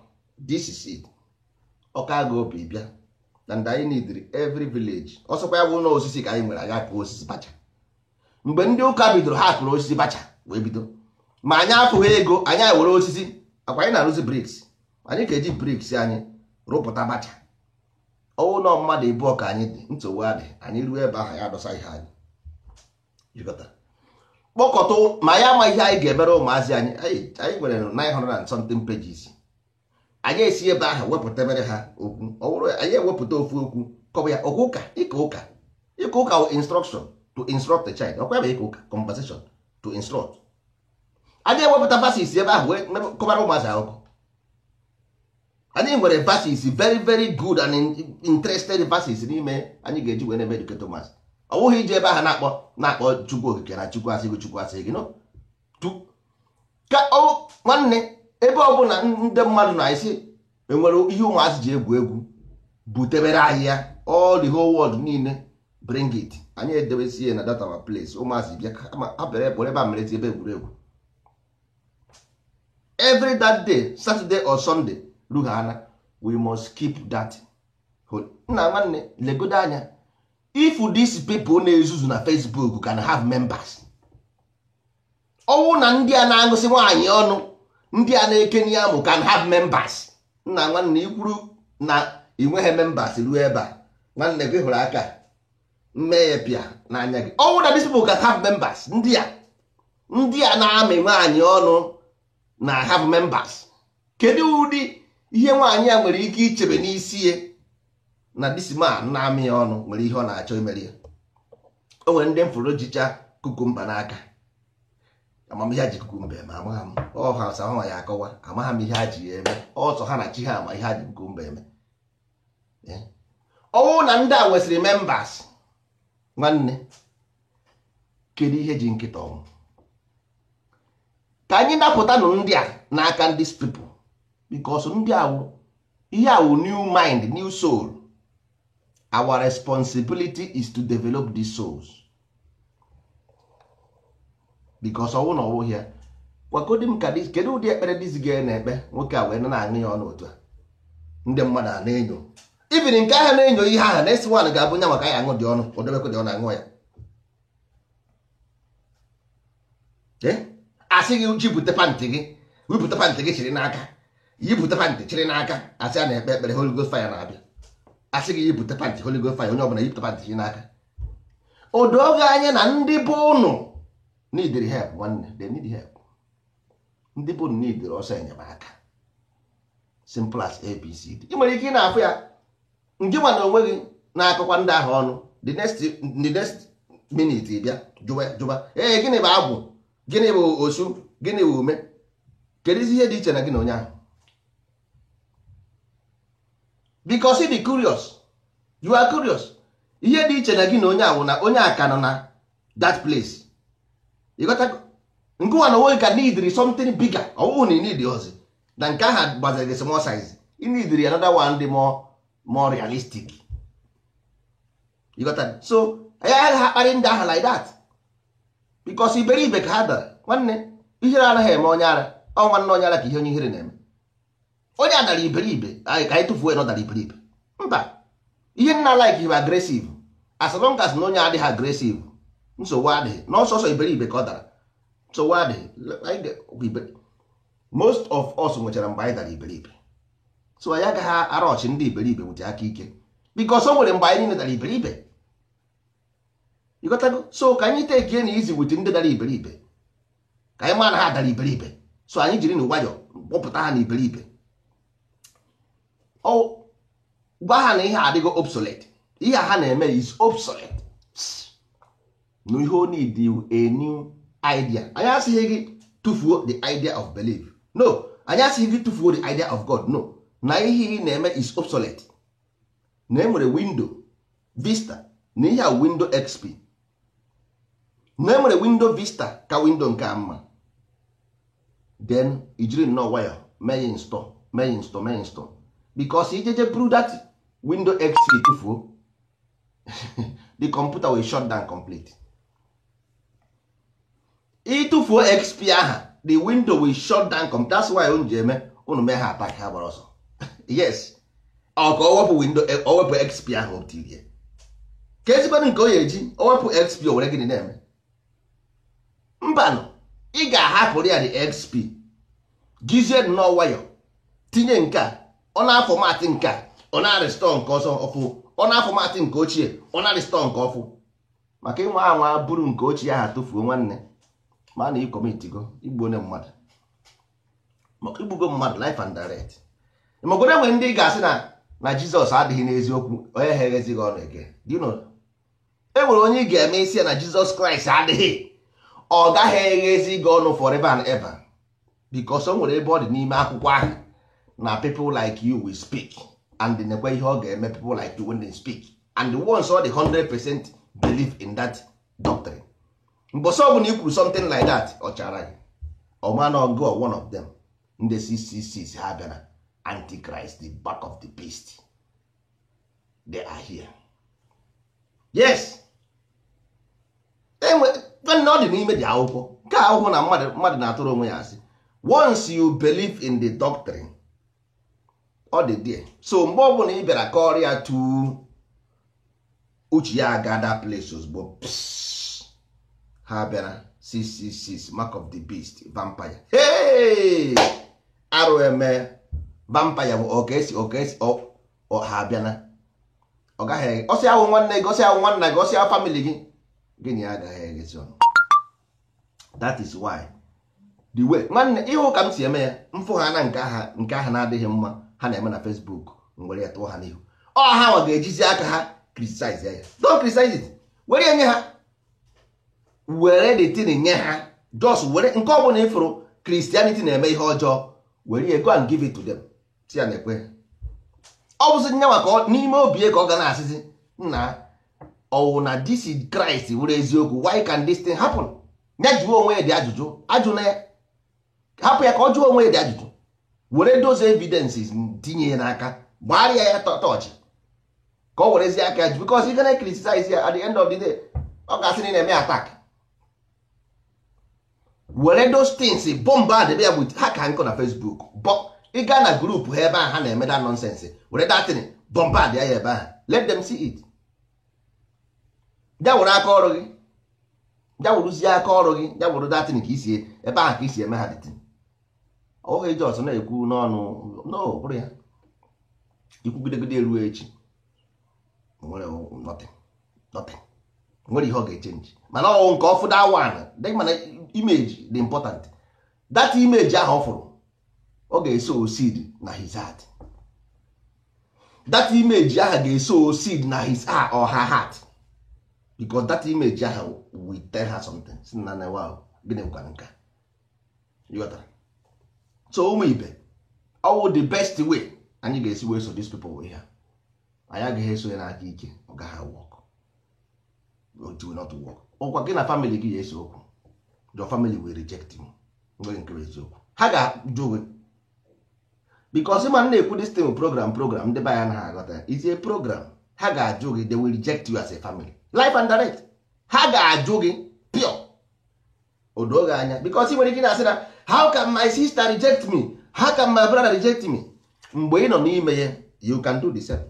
S2: This is it. Ọka ga obi bịa and anyị need every village. Ọsọkwa ya bụ na osisi ka anyị nwere, anyị akụ osisi bacha. Mgbe ndị ụka bidoro, ha kụrụ osisi bacha wee bido, ma anyị afụghị ego anyị were osisi akwa anyị na-arụzi bricks. Anyị ga-eji bricks anyị rụpụta bacha. Ọwụ na mmadụ ịbụọ ka anyị dị, nsogbu adị. Anyị ruo ebe ahụ, ya adọsa ihe anyị jikọtara kpọkọtụ, ma ya ama ihe anyị ga-emere ụmụazị anyị. Anyị nwere 900 and something pages. Anyị esi ebe ahụ wepụta mere ha okwu. Ọ bụrụ anyị ewepụta ofu okwu, kọba ya okwu ụka, ịka ụka. Ịka ụka wụ instruction, to instruct the child. Ọkwa ya bụ ịka ụka, conversation to instruct. Anyị ewepụta verses ebe ahụ wee kọbara ụmụazị akụkọ. Anyị nwere verses, very very good and interested verses n'ime anyị ga-eji wee na-eme educate ụmụazị. Ọ bụghị iji ebe ahụ na-akpọ Chukwu Okike na Chukwu asị gị, Chukwu asị gị, no. Ka ọ nwanne, ebe ọbụla ndị mmadụ na-esi enwere ihe ụmụazị ji egwu egwu, butebere ahịa all the whole world niile, bring it. Anyị edebesie na that our place. Ụmụazị bịa, ha bịara were ebe a merezi ebe egwuregwu every that day, Saturday or Sunday rughana. We must keep that. Nna nwanne, legodo anya, if these people na-ezuzu na Facebook can have members, ọnwụ na ndị a na-aṅụsị nwaanyị ọnụ, ndị a na-ekenye amụ can have members. Nna nwanne, ikwuru na ị nweghị members ruo ebe a, nwanne gị hụrụ aka mmee ya pịa n'anya gị. Ọnwụ na these people can have members, ndị a na-amị nwaanyị ọnụ na have members, kedu ụdị ihe nwaanyị a nwere ike ichebe n'isi ya na this man na-amị ya ọnụ nwere ihe ọ na-achọ imeri ya? O nwere ndị mfụrụ jicha cucumber n'aka. Amamihe ha ji cucumber eme, amagha m. Ọha sa ha ya akọwa, amagha m ihe ha ji ya eme. Ọsọ ha na chi ha ama ihe ha ji cucumber eme. Ọnwụ na ndị a nwesịrị members, nwanne, kedu ihe ji nkịta ọnwụ? Ka anyị napụtanụ ndị a n'aka ndị people, because ndị awụ ihe awụ new mind, new soul. Our responsibility is to develop these souls, because ọnwụ na ọwụ ya gwagodi m ka kedu ụdị ekpere dizi ga na-ekpe nwoke a wee na-aṅụ ya ọnụ otu a, ndị mmadụ a na-enyo. Even nke ahụ na-enyo ihe ahụ next one ga-abụ nya maka ya aṅụ dị ọnụ, odebekwe dị ọnụ aṅụ ya. Asị gị jipụta pantị gị, wipụta pantị gị chịrị n'aka, yipụta pantị chịrị n'aka. Asị a na-ekpe ekpere, Holy Ghost fire na-abịa. Asị gị yipụta pantị, Holy Ghost fire, onye ọbụla yipụta pantị chịrị n'aka. O doo gị anya na ndị bụ ụnụ need help. Nwanne, they need help. Ndị bụ ụnụ need ọsọ enyemaka, simple as ABCD. Ị nwere ike ị na-afụ ya nke nwa na onwe gị na-akọkwa ndị ahụ ọnụ. The next minute ị bịa jụba jụba, ee, gịnị bụ agwụ? Gịnị bụ osu? Gịnị bụ ume? Kedu ihe dị iche na gị na onye ahụ? Because dị curious, you are curious. Ihe dị iche na gị na onye ahụ na onye a ka nọ na that place. Ịghọtago? Ngụwa na onwe ka need something bigger. Ọwụhụ na need ọzọ na nke ahụ gbaziri gị small size, ị need another one dị more realistic. Ịghọta? So anyị agaghị akparị ndị ahụ like that, because iberibe ka ha dara. Nwanne, ihere anaghị eme onye ara. Ọ nwanne onye ara ka ihe onye ihere na-eme. Onye a dara iberibe anyị ka anyị tụfuo ya na ọ dara iberibe? Mba. Ihe nna like bụ aggressive. As long as na onye adịghị aggressive, nsogbu adịghị. N'ọsọsọ iberibe ka ọ dara, nsogbu adịghị. Most of us nwechara mgbe anyị dara iberibe, so anyị agaghị arọchị ndị iberibe wute aka ike, because o nwere mgbe anyị niile dara iberibe. Ịghọtago? So ka anyị tekie na izi wute ndị dara iberibe, ka anyị maa na ha dara iberibe, so anyị jiri na nwayọ kpọpụta ha na iberibe. Ọ gwa ha na ihe adịgo obsolete. Ihe a ha na-eme is obsolete, no. Ihe o need a new idea. Anyị asịghị gị tụfuo the idea of belief, no. Anyị asịghị gị tụfuo the idea of God, no. Na ihe ị na-eme is obsolete, na enwere Window Vista, na ihe a Window XP, na enwere Window Vista ka window nke a mma. Then ijiri nnọọ nwayọ mee ya install, mee ya install, mee ya install, because Because ijeje buru that window XP tụfuo, the computer will shut down complete. Ịtụfuo XP aha, the window will shut down complete. That's why unu ji eme unu mee ha attack, ha gbara ọsọ. Yes, ọ ka o wepụ window, o wepụ XP ahụ o tirie ka ezigbo nke o ya eji o wepụ XP, o were gịnị na-eme? Mbanụ, ị ga-ahapụrụ ya the XP, jizie nnọọ nwayọ tinye nke a, ọ na-aformat nke a, ọ na-arestore nke ọzọ ọfụ, ọ na-aformat nke ochie, ọ na-arestore nke ọfụ. Maka ịnwa anwa bụrụ nke ochie ahụ tụfuo, nwanne, ma na ịcommitigo igbu onye mmadụ, maka igbugo mmadụ life and direct. Magodo enwere ndị ị ga-asị na Jizọs adịghị n'eziokwu, onye ha eghezighị ọnụ eke. Do you know? E nwere onye ị ga-eme isi ya na Jizọs Kraịst adịghị, ọ gaghị eghezi gị ọnụ forever and ever, because o nwere ebe ọ dị n'ime akwụkwọ ahụ na people like you will speak, and nekwe ihe ọ ga-eme people like you when they speak. And once all the 100% believe in that doctrine, mbọsị ọ bụla i kwuru something like that, ọ chara gị ọma na ọgụ one of them, ndị 666 ha bịara, Antichrist, the back of the beast, they are here. Yes, enwe nwanne, ọ dị n'ime dị akwụkwọ nke akwụkwọ na mmadụ na-atụrụ onwe ya asị. Once you believe in the doctrine, ọ dị there. So mgbe ọbụla ị bịara kọrọ ya tu uche ya aga that place ozugbo. Psst, ha bịara 666, mark of the beast, vampire. Hey! Arụ eme vampire bụ ọka-esi ọka-esi ha bịana, ọ gaghị ọsị ahụ nwanne gị, ọsị ahụ nwanna gị, ọsị ahụ family gị, gịnị agaghị eghezi ọnụ. That is why the way, nwanne, ihe ụka m si eme ya, mfụ ha na nke aha na-adịghị mma ha na-eme na Facebook, m were ya tụọ ha n'ihu. Ọ ha nwa ga-ejizi aka ha criticize ya. Don't criticize it, were ya nye ha, were the thing nye ha. Just were nke ọ bụla ịfụrụ Christianity na-eme ihe ọjọọ, were ya go and give it to them. Si ya na-ekwe ọ bụzi nyanwa ka n'ime obi ya ka ọ ga na-asịzi nna ọwụ na this is Christ were eziokwu. Why can this thing happen? Ya jụọ onwe ya dị ajụjụ, ajụ na ya, hapụ ya ka ọ jụọ onwe ya dị ajụjụ. Were those evidences tinye ya n'aka, gbara ya tọọchị ka ọ werezie aka ya, because ị gana criticize ya, at the end of the day ọ ga-asị na ị na-eme attack. Were those things bombard ya with ha ka nkụ na Facebook. Ị gaa na group ha ebe ahụ ha na-eme that nonsense, were that thing bombard ya ebe ahụ, let them see it. Ya were aka ọrụ gị, ya weruzie aka ọrụ gị, ya were that thing ka isi ebe ahụ ka isi eme ha the thing. Ọ bụghị just na-ekwu n'ọnụ, no, bụrụ ya ikwugidegide eruo echi, nwere nothing, nothing, nwere ihe ọ ga-echange. Mana ọ nke ọfụ that one dị, mana image dị important. That image ahụ ọ fụrụ, ọ ga-eso seed na his heart. That image ahụ ga-eso seed na his heart or her heart, because that image ahụ will tell her something. Si na na wow, gịnị bụkwa nke a? Ịghọtara? So ụmụ ibe, ọwụ the best way anyị ga-esi wee so these people wee ha, anyị agaghị eso ya n'aka ike. Ọ gaghị work, it will not work. Ọkwa gị na family gị ya ese okwu, your family will reject you. Nwere nke bụ eziokwu, ha ga-ajụ gị, because ịma na-ekwu this thing, program ndị be anyị anaghị aghọta ya. Is a program. Ha ga-ajụ gị, they will reject you as a family, life and direct. Ha ga-ajụ gị pure o doo gị anya, because ị nwere ike na-asị na how can my sister reject me, how can my brother reject me? Mgbe ị nọ n'ime ya, you can do the same.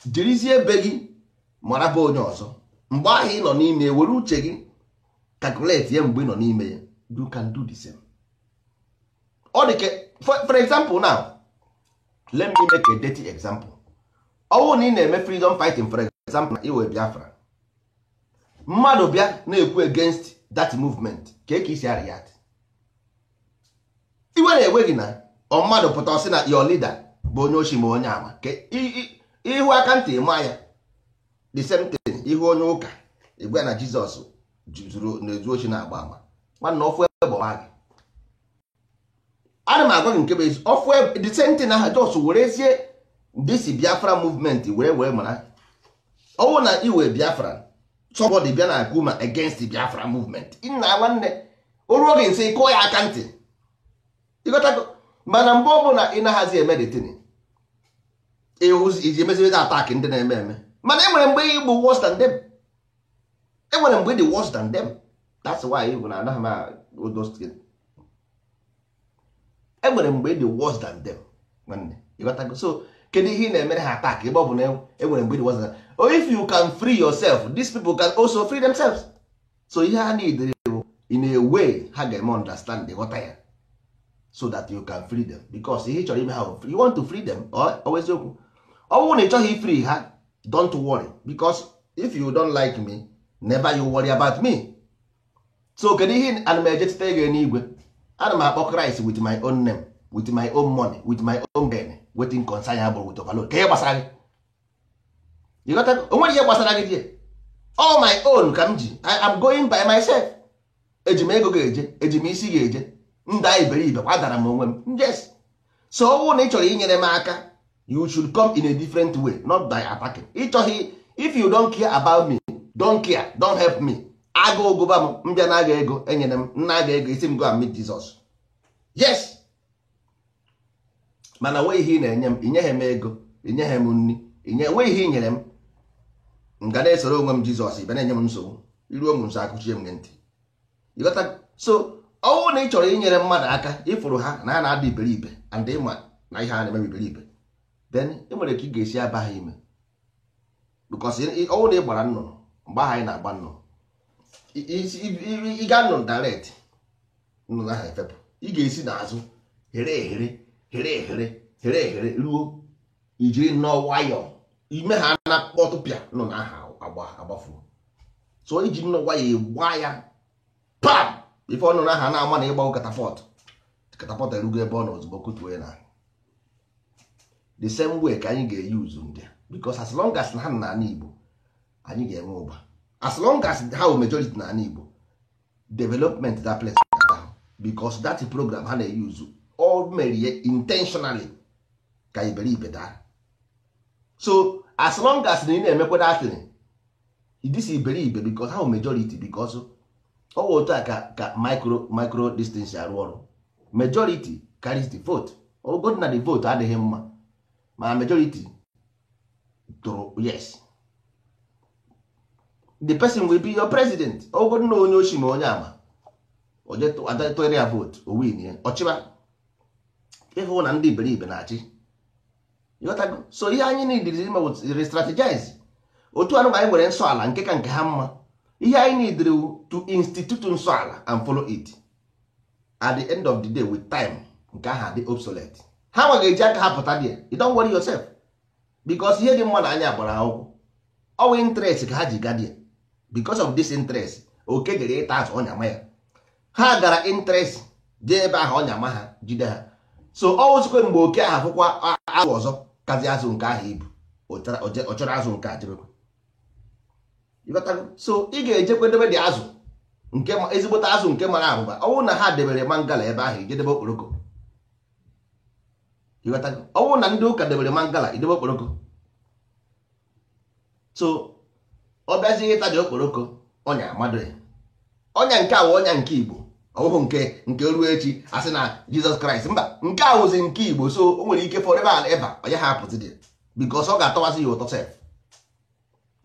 S2: Jirizie ebe gị mara bụ onye ọzọ. Mgbe ahụ ị nọ n'ime ya, were uche gị calculate ya. Mgbe ị nọ n'ime ya, you can do the same. Ọ dị ka for example now, let me make a dirty example. Ọ bụrụ na ị na-eme freedom fighting, for example, na iwe Biafra, mmadụ bịa na-ekwu against that movement, ka isi react? Iwe na-ewe gị na ọ mmadụ pụta ọsị na your leader bụ onye ochi ma onye ama ka ihu aka ntị ma ya. The same thing, ihu onye ụka igwe na Jizọs zuru na-ezu ochi na-agba ama, nwanne, ọfụ egbe ọgba gị. Ana m agwa gị nke bụ ezi ọfụ the same thing ahụ. Just werezie this Biafra movement were mara ọwụ na iwe Biafra, somebody bịa na akụ ma against the Biafra movement, nna, nwanne, o ruo gị nsị kụọ ya aka ntị. Ịghọtago? Mana mgbe ọbụla ị naghazi eme the thing Iji emezibezi attack ndị na-eme eme. Mana e nwere mgbe ị bụ worse than them. E nwere mgbe ị dị worse than them. That's why bụ na anaghị m those things. E nwere mgbe ị dị worse than them. Nwanne, ịghọtago? So kedu ihe ị na-emere ha attack ebe ọ bụ na e nwere mgbe ị dị worse than them? Or if you can free yourself, these people can also free themselves. So ihe ha need bụ in a way ha ga-eme understand, ghọta ya, so that you can free them. Because ihe ị chọrọ ime ha, you want to free them. Ọ eziokwu, ọ bụrụ na ị chọghị free ha, don't worry, because if you don't like me, never you worry about me. So kedu ihe ana m eje tite ego n'igwe? Ana m akpọ Christ with my own name, with my own money, with my own gain. Wetin concern ya bụrụ with overload ka ihe gbasara gị? You got o nwere ihe gbasara gị die? All my own ka m ji. I am going by myself. Eji m ego ga-eje, eji m isi ga-eje, ndị anyị iberibe kwadara m onwe m. Yes, so ọ bụrụ na ị chọrọ inyere m aka, you should come in a different way, not by attacking. Ịchọghị, if you don't care about me, don't care, don't help me. Agụ ụgụba m mbịa na aga ego enyere m nna aga ego isi m go and meet Jesus. Yes, mana nwee ihe ị na-enye m, inyeghị m ego, inyeghị m nri, inye nwee ihe i nyere m, m ga na-esoro onwe m Jizọs. Ibe na-enye m nsogbu, iruo m nso, akụchie m gị ntị. Ịghọta? So ọnwụ na ị chọrọ inyere mmadụ aka, ịfụrụ ha na ha na-ada iberibe and ịma na ihe ha na-eme iberibe, then ị nwere ka ị ga-esi aba ha ime, because ọnwụ na ị gbara nnụnụ mgbe ahụ anyị na-agba nnụnụ, ị ga nnụnụ direct, nnụnụ ahụ efepụ. Ị ga-esi n'azụ here ehere, here ehere, here ehere, ruo ijiri nnọọ nwayọọ ime ha na kpọtụpịa nnụnụ ahụ agba agbafuo. So iji nnọọ nwayọọ gbaa ya pam, ife ọnụnụ ahụ na-ama na ịgbago catapult, catapult erugo ebe ọ nọ ozugbo, kutuo ya na the same way ka anyị ga-eyuzu ndị a, because as long as ha nọ n'ala Igbo, anyị ga-enwe ụba. As long as ha wụ majority n'ala Igbo, development that place ga-ahụ, because that program ha na-eyuzu all mere ya intentionally ka iberibe daa. So as long as na ị na-emekwa that thing, this iberibe, because ha wụ majority, because ọ wụ otu a ka micro distance arụ ọrụ. Majority carries the vote. Ogo na the vote adịghị mma, mana majority tụrụ yes, the person will be your president. Ogo na onye ochi ma onye ama oje tụnyere ya vote, o win ya, ọchịba. Ịhụ na ndị iberibe na-achị. Ịghọtago? So ihe anyị need ime bụ re-strategize. Otu anụ anyị nwere nsọ ala nke ka nke ha mma. Ihe anyị need to institute nsọ ala and follow it. At the end of the day, with time, nke ahụ adị obsolete. Ha nwa ga-eji aka ha pụta there. You don't worry yourself, because ihe dị mma na anya gbara akwụkwọ ọwụ interest ka ha ji ga there. Because of this interest, oke jere ịta azụ ọnya ma ya. Ha gara interest jee ebe ahụ, ọnya ma ha, jide ha. So ọ wụzikwe mgbe oke ahụ fụkwa azụ ọzọ kazi azụ nke ahụ ibu, ọ chọrọ azụ nke a jebekwe. Ịghọtago? So ị ga-ejekwe debe dị azụ nke ezigbote azụ nke mara abụba. Ọ bụrụ na ha debere mangala ebe ahụ, ije debe okporoko. Ịghọtago? Ọ bụrụ na ndị ụka debere mangala, idebe okporoko. So ọ bịazie ịta dị okporoko, ọnya amado ya. Ọnya nke a wụ ọnya nke Igbo, ọ bụghị nke ruo echi asị na Jizọs Kraịst. Mba, nke a wụzi nke Igbo. So o nwere ike forever and ever onye ha apụzi dị, because ọ ga-atọwazi ya ụtọ sef.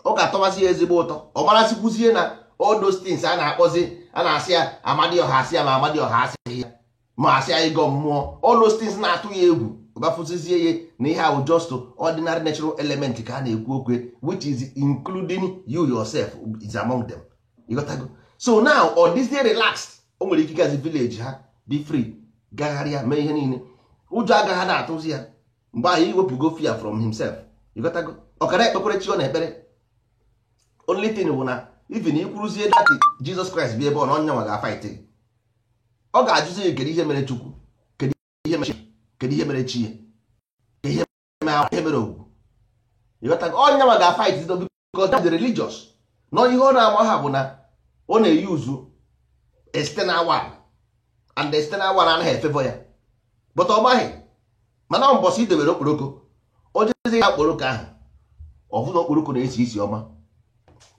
S2: Ọ ga-atọwazi ya ezigbo ụtọ. Ọ marasịkwuzie na all those things a na-akpọzi, a na-asị ya Amadioha, asị ya ma Amadioha asịghị ya, ma asị ya ịgọ mmụọ, all those things na-atụ ya egwu, ọbafụzizie ya na ihe ahụ just ordinary natural element ka a na-ekwu okwu, which is including you yourself is among them. Ịghọtago? So now ọ dịzie relaxed. O nwere ike igazi village ha, dị free, gagharịa, mee ihe niile, ụjọ agaghị na-atụzi ya. Mgbe ahụ iwepụgo fear from himself. Ịghọtago? Ọkara ekpekwere chi ọ na-ekpere. Only thing bụ na even ikwuruzie that Jesus Christ bi ebe ọ na ọnya nwa ga-afight gị. Ọ ga-ajụzi gị, kedu ihe mere Chukwu, kedu ihe mere chi, kedu ihe mere chi ya, kedu ihe mere ihe mere ogwugwu? Ịghọtago? Ọnya nwa ga-afight because that's the religious nọ. Ihe ọ na-ama ha bụ na ọ na-eyuzu external one, and the external one anaghị efavor ya, but ọ maghị. Mana ọ mbọsị idebere okporoko, o jezi ya okporoko ahụ, ọfụna okporoko na-esi isi ọma,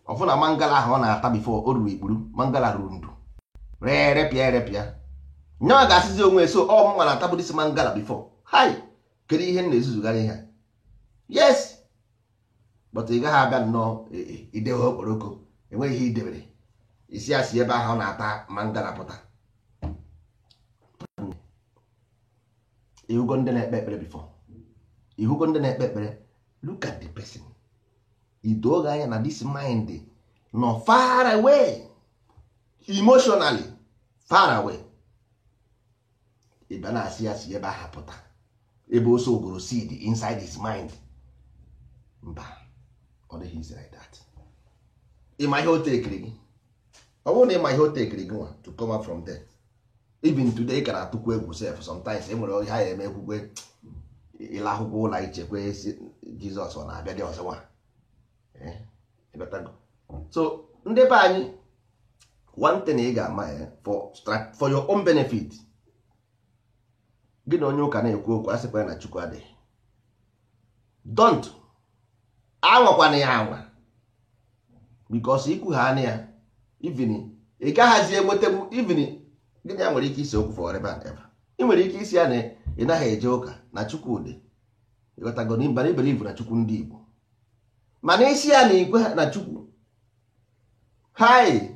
S2: ọfụna mangala ahụ ọ na-ata before o ruru ikpuru, mangala ruru ndu, ree repịa erepịa. Nyawa ga-asịzi onwe so ọ mụnwa na-atabụ this mangala before. Hai, kedu ihe m na-ezuzugharị ihe a? Yes, but ị gaghị abịa nnọọ idewe okporoko, enweghị ihe idebere isi asị ebe ahụ ọ na-ata ma ngana pụta. Ihugo ndị na-ekpe ekpere before, ihugo ndị na-ekpe ekpere, look at the person, idoge anya na this mind nọ far away, emotionally far away. Ị bịa na-asị ya si ebe ahụ pụta, ebe ose ogoro seed inside his mind. Mba, ọ dịghị easy like that. Ịma ihe o tekiri gị, ọ bụrụ na ịma ihe o tekiri gị nwa to come out from there, even today ị ka na-atụkwu egwu sef sometimes. E nwere ihe a eme ekwukwe ịlahụkwa ụlọ ichekwe Jizọs ọ na-abịa dị ọzọ nwa. So ndị be anyị, one thing ị ga-ama for your own benefit, gị na onye ụka na-ekwu okwu asịkwa ya na Chukwu adịghị, don't anwakwana ya anwa, because ikwu ha anya ya even ị gaghazi enwetegwu. Even gịnị ya nwere ike isi okwu forever and ever. Ị nwere ike isi ya na ị naghị eje ụka na Chukwu dị, ịghọtago, na ibelivu na Chukwu ndị Igbo, mana isi ya na igwe na Chukwu hi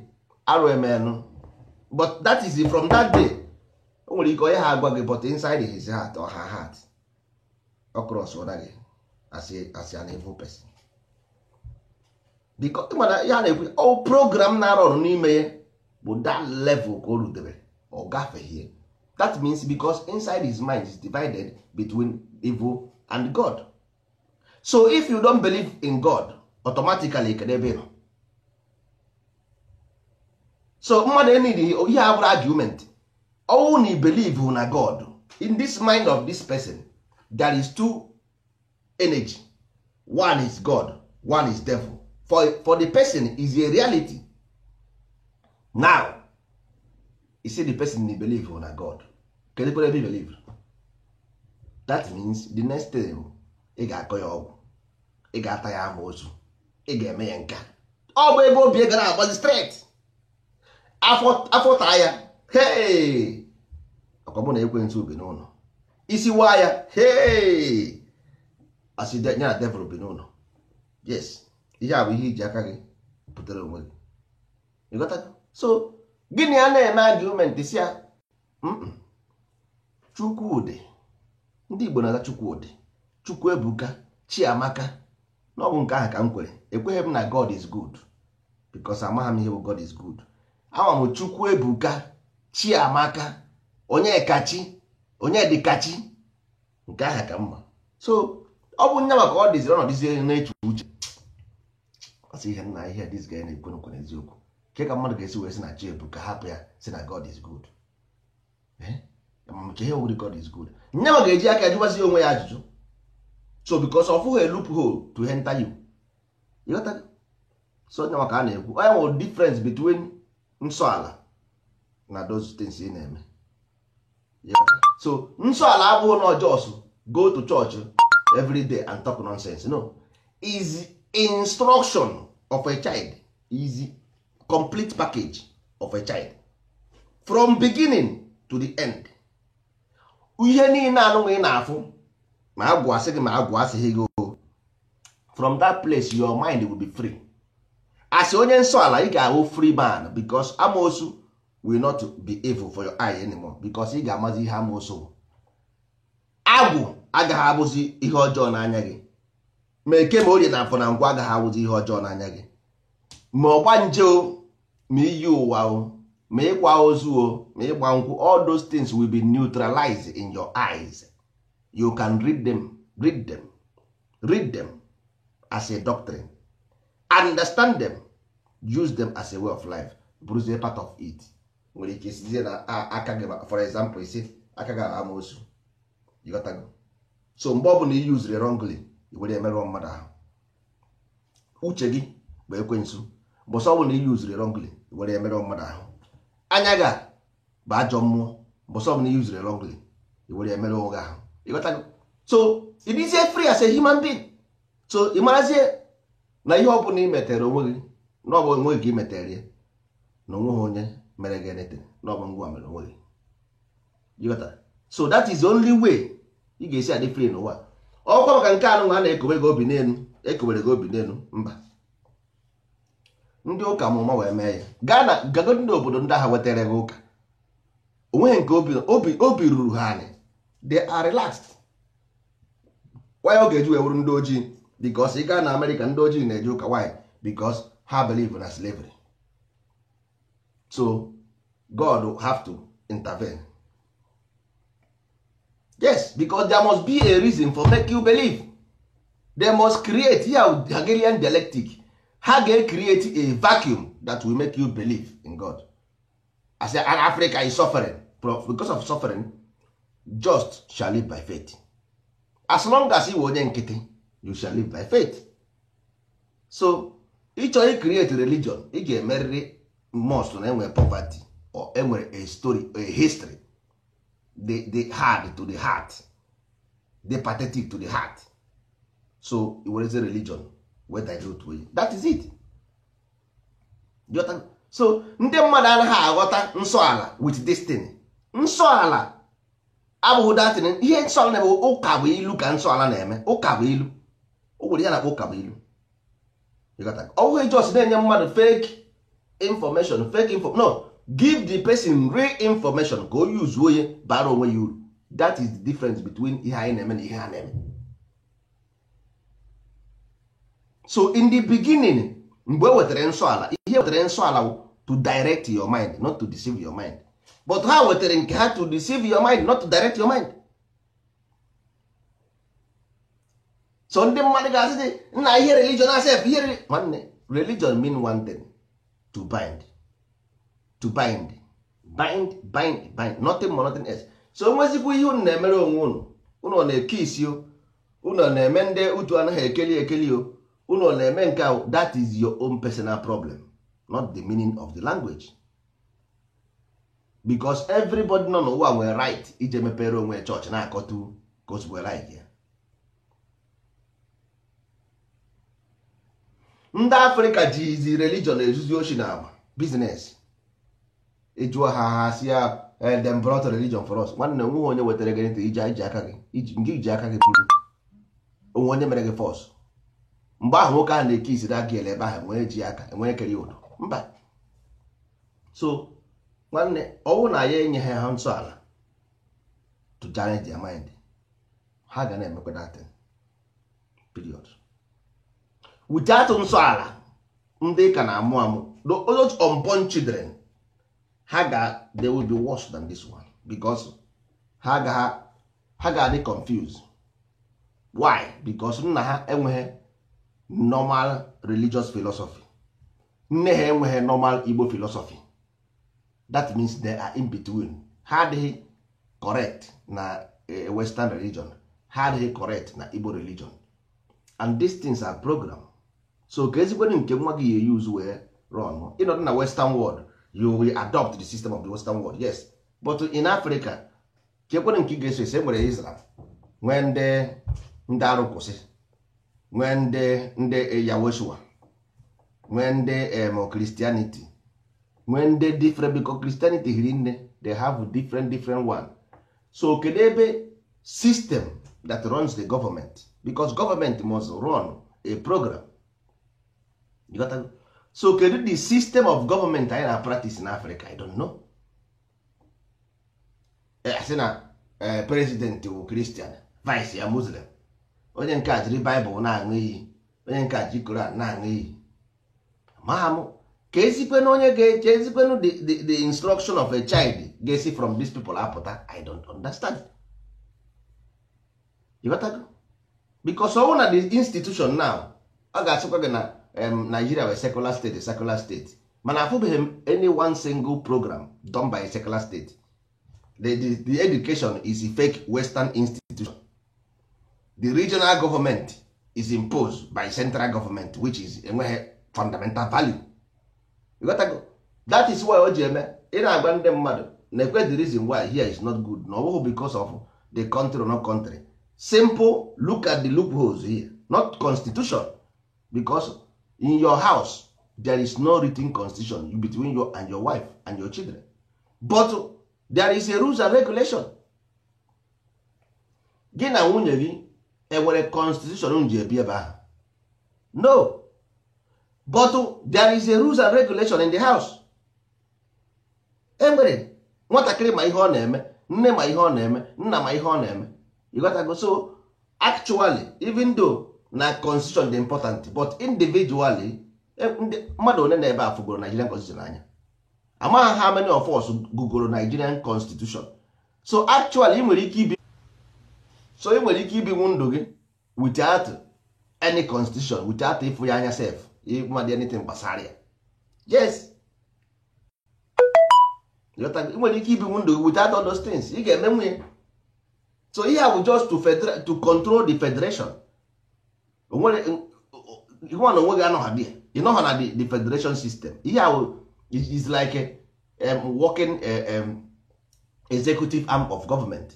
S2: arụ emenụ. But that is from that day o nwere ike onye ha agwa gị, but inside his heart or her heart, ọ cross ụra gị as an evil person, because mana ya na-ekwu ọ program na-arụ ọrụ n'ime ya bụ that level ka o rutebere, ọ gafeghị. That means because inside his mind is divided between evil and God. So if you don't believe in God, automatically kedu ebe ị nọ? So mmadụ enidi ihe a bụrụ argument. Ọwụ na believe na God, in this mind of this person there is two energy, one is God, one is devil. For the person is a reality. Now you see the person you believe na God, kedu kwere ebe believe? That means the next thing ị ga-akọ ya ọgwụ, ị ga-ata ya amoosu, ị ga-eme ya nka. Ọ bụ ebe obi gara agbazi straight, afọ taa ya, hey, ọkwa mụ na ekwentị bi n'ụlọ, isi waa ya, hey, asị ya na devil bi n'ụlọ. Yes, ihe a bụ ihe iji aka gị pụtara onwe gị, ịghọtago? So gịnị a na-eme argument si ya Chukwudị, ndị Igbo na-aza Chukwudị, Chukwuebuka, Chiamaka, na ọ bụ nke ahụ ka m kwere. Ekweghị m na God is good because amaghị m ihe bụ God is good. Ama m Chukwuebuka, Chiamaka, Onyekachi, Onyedikachi, nke ahụ ka mma. So ọ bụ nya maka ọ dịziri ọnọdụzie na-eche uche, ọsị ihe nna ihe this guy na-ekwu nkwu n'eziokwu, ke ka mmadụ ga-esi wee sị na Chiebuka hapụ ya sị na God is good, nke ihe wuri God is good, nyanwa ga-eji aka jụbazi onwe ya ajụjụ. So because of a loophole to enter you, you got. So nyanwa ka a na-ekwu onye nwere difference between nsọ ala na those things ị na-eme. So nsọ ala abụghị na just go to church every day and talk nonsense. No, is instruction of a child, is complete package of a child from beginning to the end. Ihe niile anụnwa ị na-afụ, ma agwụ asị gị ma agwụ asịghị gị o, from that place your mind will be free. As onye nsọ ala ị ga-ahụ free man, because amoosu will not be evil for your eye anymore, because ị ga-amazi ihe amoosu bụ. Agwụ agaghị abụzi ihe ọjọọ n'anya gị, ma eke ma orie na afọ na ngwa agaghị abụzi ihe ọjọọ n'anya gị, ma ọgba nje o, ma iyi ụwa o, ma ịkwa ozu o, ma ịgba nkwụ, all those things will be neutralized in your eyes. You can read them, read them, read them as a doctrine, understand them, use them as a way of life, bụrụzie part of it. Nwere ike isizie na aka gị, for example, isi aka gị amoosu, ịghọtago? So mgbe ọ bụla i usere wrongly, i were emerụọ mmadụ ahụ. Uche gị bụ ekwensu, mbọsọ ọ bụla i usere wrongly, i were emerụọ mmadụ ahụ. Anya gị bụ ajọ mmụọ, mbọsọ ọ bụla i usere wrongly, i were emerụọ gị ahụ, ịghọtago? So it is free as a human being. So ị marazie na ihe ọ bụla ị metere onwe gị, na ọ bụ onwe gị ka ị metere ya, na onweghị onye mere gị anything, na ọ bụ ngwa mere onwe gị, ịghọtara? So that is the only way ị ga-esi adị free n'ụwa. Ọkwa maka nke anụ a na-ekowe gị obi n'elu, ekowere gị obi n'elu mba. Ndị ụka mụma wee mee ya. Gaa na gagodi ndị obodo ndị agha wetara gị ụka, onweghị nke obi ruru ha anyị. They are relaxed. Why ọ ga-eji wee wuru ndị ojii? Because ị gaa na Amerịka, ndị ojii na-eje ụka. Why? Because ha believe na slavery. So God have to intervene. Yes, because there must be a reason for make you believe. They must create here Hegelian dialectic. Ha ga-create a vacuum that will make you believe in God. I say, and Africa is suffering. Because of suffering, just shall live by faith. As long as you onye nkịtị, you shall live by faith. So ịchọ create religion, ị ga-emerịrị must na enwere poverty or enwere a story, a history, the hard to the heart, the pathetic to the heart. So i werezi religion wee dilute way. That is it. So ndị mmadụ anaghị aghọta nsọ ala with this thing. Nsọ ala abụghị datin. Ihe nsọ ala na-eme, ụka bụ ilu ka nsọ ala na-eme. Ụka bụ ilu. O nwere ihe na-akpọ ụka bụ ilu. Ọ bụghị just na-enye mmadụ fake information, fake info. No, give the person real information ka o yuzuo ya bara onwe ya uru. That is the difference between ihe anyị na-eme na ihe ha na-eme. So in the beginning, mgbe e wetara nsọ ala, ihe wetara nsọ ala to direct your mind, not to deceive your mind. But ha wetara nke ha to deceive your mind, not to direct your mind. So ndị mmadụ ga-asị nna ihe religion asef ihe nwanne. Religion mean one thing: to bind, to bind, bind, bind, bind, nothing more, nothing else. So nwezikwa ihe unu na-emere onwe unu, unu na-eke isi o, unu na-eme ndị utu anaghị ekeli ekeli o, unu na-eme nke ahụ. That is your own personal problem, not the meaning of the language. Because everybody nọ n'ụwa nwere right ije mepere onwe chọọchị na-akọtu ka o si were like ya. Ndị Afrịka jizi religion ezuzi oshi na agba business. Ịjụọ ha, ha si ya them brought religion for us. Nwanne, onweghị onye wetara gị ntị iji iji aka gị iji iji aka gị buru onwe onye mere gị force. Mgbe ahụ nwoke ahụ na-eke isi na aka ebe ahụ nwee ji aka enwee kere ụdọ mba. So nwanne, ọwụ na ya enyeghị ha nsọ ala to challenge their mind, ha ga na-emekwa that thing. Period. Without nsọ ala, ndị ka na-amụ amụ, those unborn children, ha ga, they will be worse than this one, because ha ga-adị confused. Why? Because nna ha enweghị normal religious philosophy, nne ha enweghị normal Igbo philosophy. That means they are in between. Ha adịghị correct na Western religion, ha adịghị correct na Igbo religion, and these things are programmed. So ka ezigbo nke nwa gị ya use wee run. Ịnọdụ na Western world, you will adopt the system of the Western world, yes, but in Africa, chekwere nke ị ga-eso ese. Nwere Islam, nwee ndị arụkwụsị, nwee ndị Yahoshua, nwee ndị Christianity, nwee ndị different, because Christianity hiri nne, they have different one. So kedu ebe system that runs the government? Because government must run a program. You got that? So kedu the system of government anyị na practice in Africa? I don't know. Asị na president wụ Christian, vice ya Muslim, onye nke a jiri Bible na-aṅụ iyi, onye nke a ji Koran na-aṅụ iyi. Maham ka ezikwenu onye ga-eche ezikwenu the instruction of a child ga-esi from these people apụta. I don't understand. You got that? Because ọ na the institution now, ọ ga-asịkwa gị na Nigeria were secular state, a secular state, mana afụbeghị m any one single program done by a secular state. The education is a fake Western institution. The regional government is imposed by central government, which is enweghị fundamental value. You got to go. That is why o ji eme ị na-agba ndị mmadụ na-ekwe the reason why here is not good na ọ bụghị because of the country or not country. Simple, look at the loopholes here, not constitution, because in your house there is no written constitution between you and your wife and your children, but there is a rules and regulation. Gị na nwunye gị Enwere constitution ji ebi ebe ahụ? No, but there is a rules and regulation in the house. Enwere nwatakịrị ma ihe ọ na-eme, nne ma ihe ọ na-eme, nna ma ihe ọ na-eme. You got to go. So actually, even though na constitution dị important, but individually, mmadụ one na ebe a fụgoro Nigerian constitution anya. Amaghị how many of us gụgoro Nigerian constitution. So actually, ị nwere ike ibi, so ị nwere ike ibinwu ndụ gị without any constitution, without ịfụ ya anya sef, ịmadị anything gbasara ya. Yes, ị nwere ike ibinwu ndụ gị without all those things. Ị ga-eme nwunye. So ihe a bụ just to control the federation. Onwere nwa na onwe gị anọghị there. Ị nọghọ na the federation system. Ihe a bụ is like a working executive arm of government,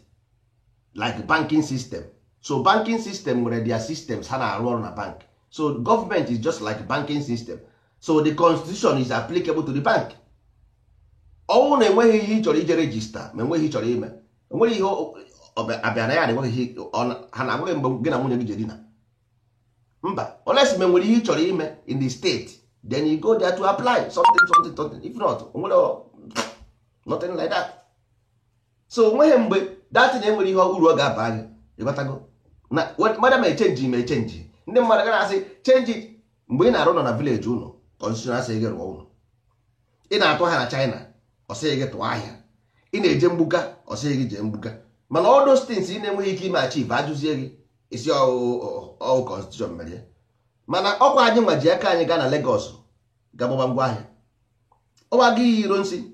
S2: like banking system. So banking system nwere their systems ha na-arụ ọrụ na bank. So government is just like banking system. So the constitution is applicable to the bank. Ọnwụ na enweghị ihe ị chọrọ ije register, ma enweghị ihe ị chọrọ ime, enweghị ihe abịa na ya na enweghị ihe ha na-agwaghị mgbe gị na nwunye gị je dina. Mba, unless ma enwere ihe ị chọrọ ime in the state, then you go there to apply something, something, something. If not, onwere nothing like that. So onweghị mgbe that na enwere ihe uru ọ ga-aba gị. Ịghọtago? Na mmadụ ma echenji ma echenji, ndị mmadụ ga na-asị change it. Mgbe ị na-arụ nọ na village ụnụ, constitution asịghị gị rụọ ụlọ. Ị na-atụ ahịa na China, ọ sịghị gị tụọ ahịa. Ị na-eje mgbuka, ọ sịghị gị jee mgbuka. Mana all those things ị na-enweghị ike ime achieve, ajụzie gị isi ọwụ constitution mere. Mana ọkwa anyị nwa ji aka anyị gaa na Lagos ga gbaba ngwa ahịa. Ọwa gị iro nsi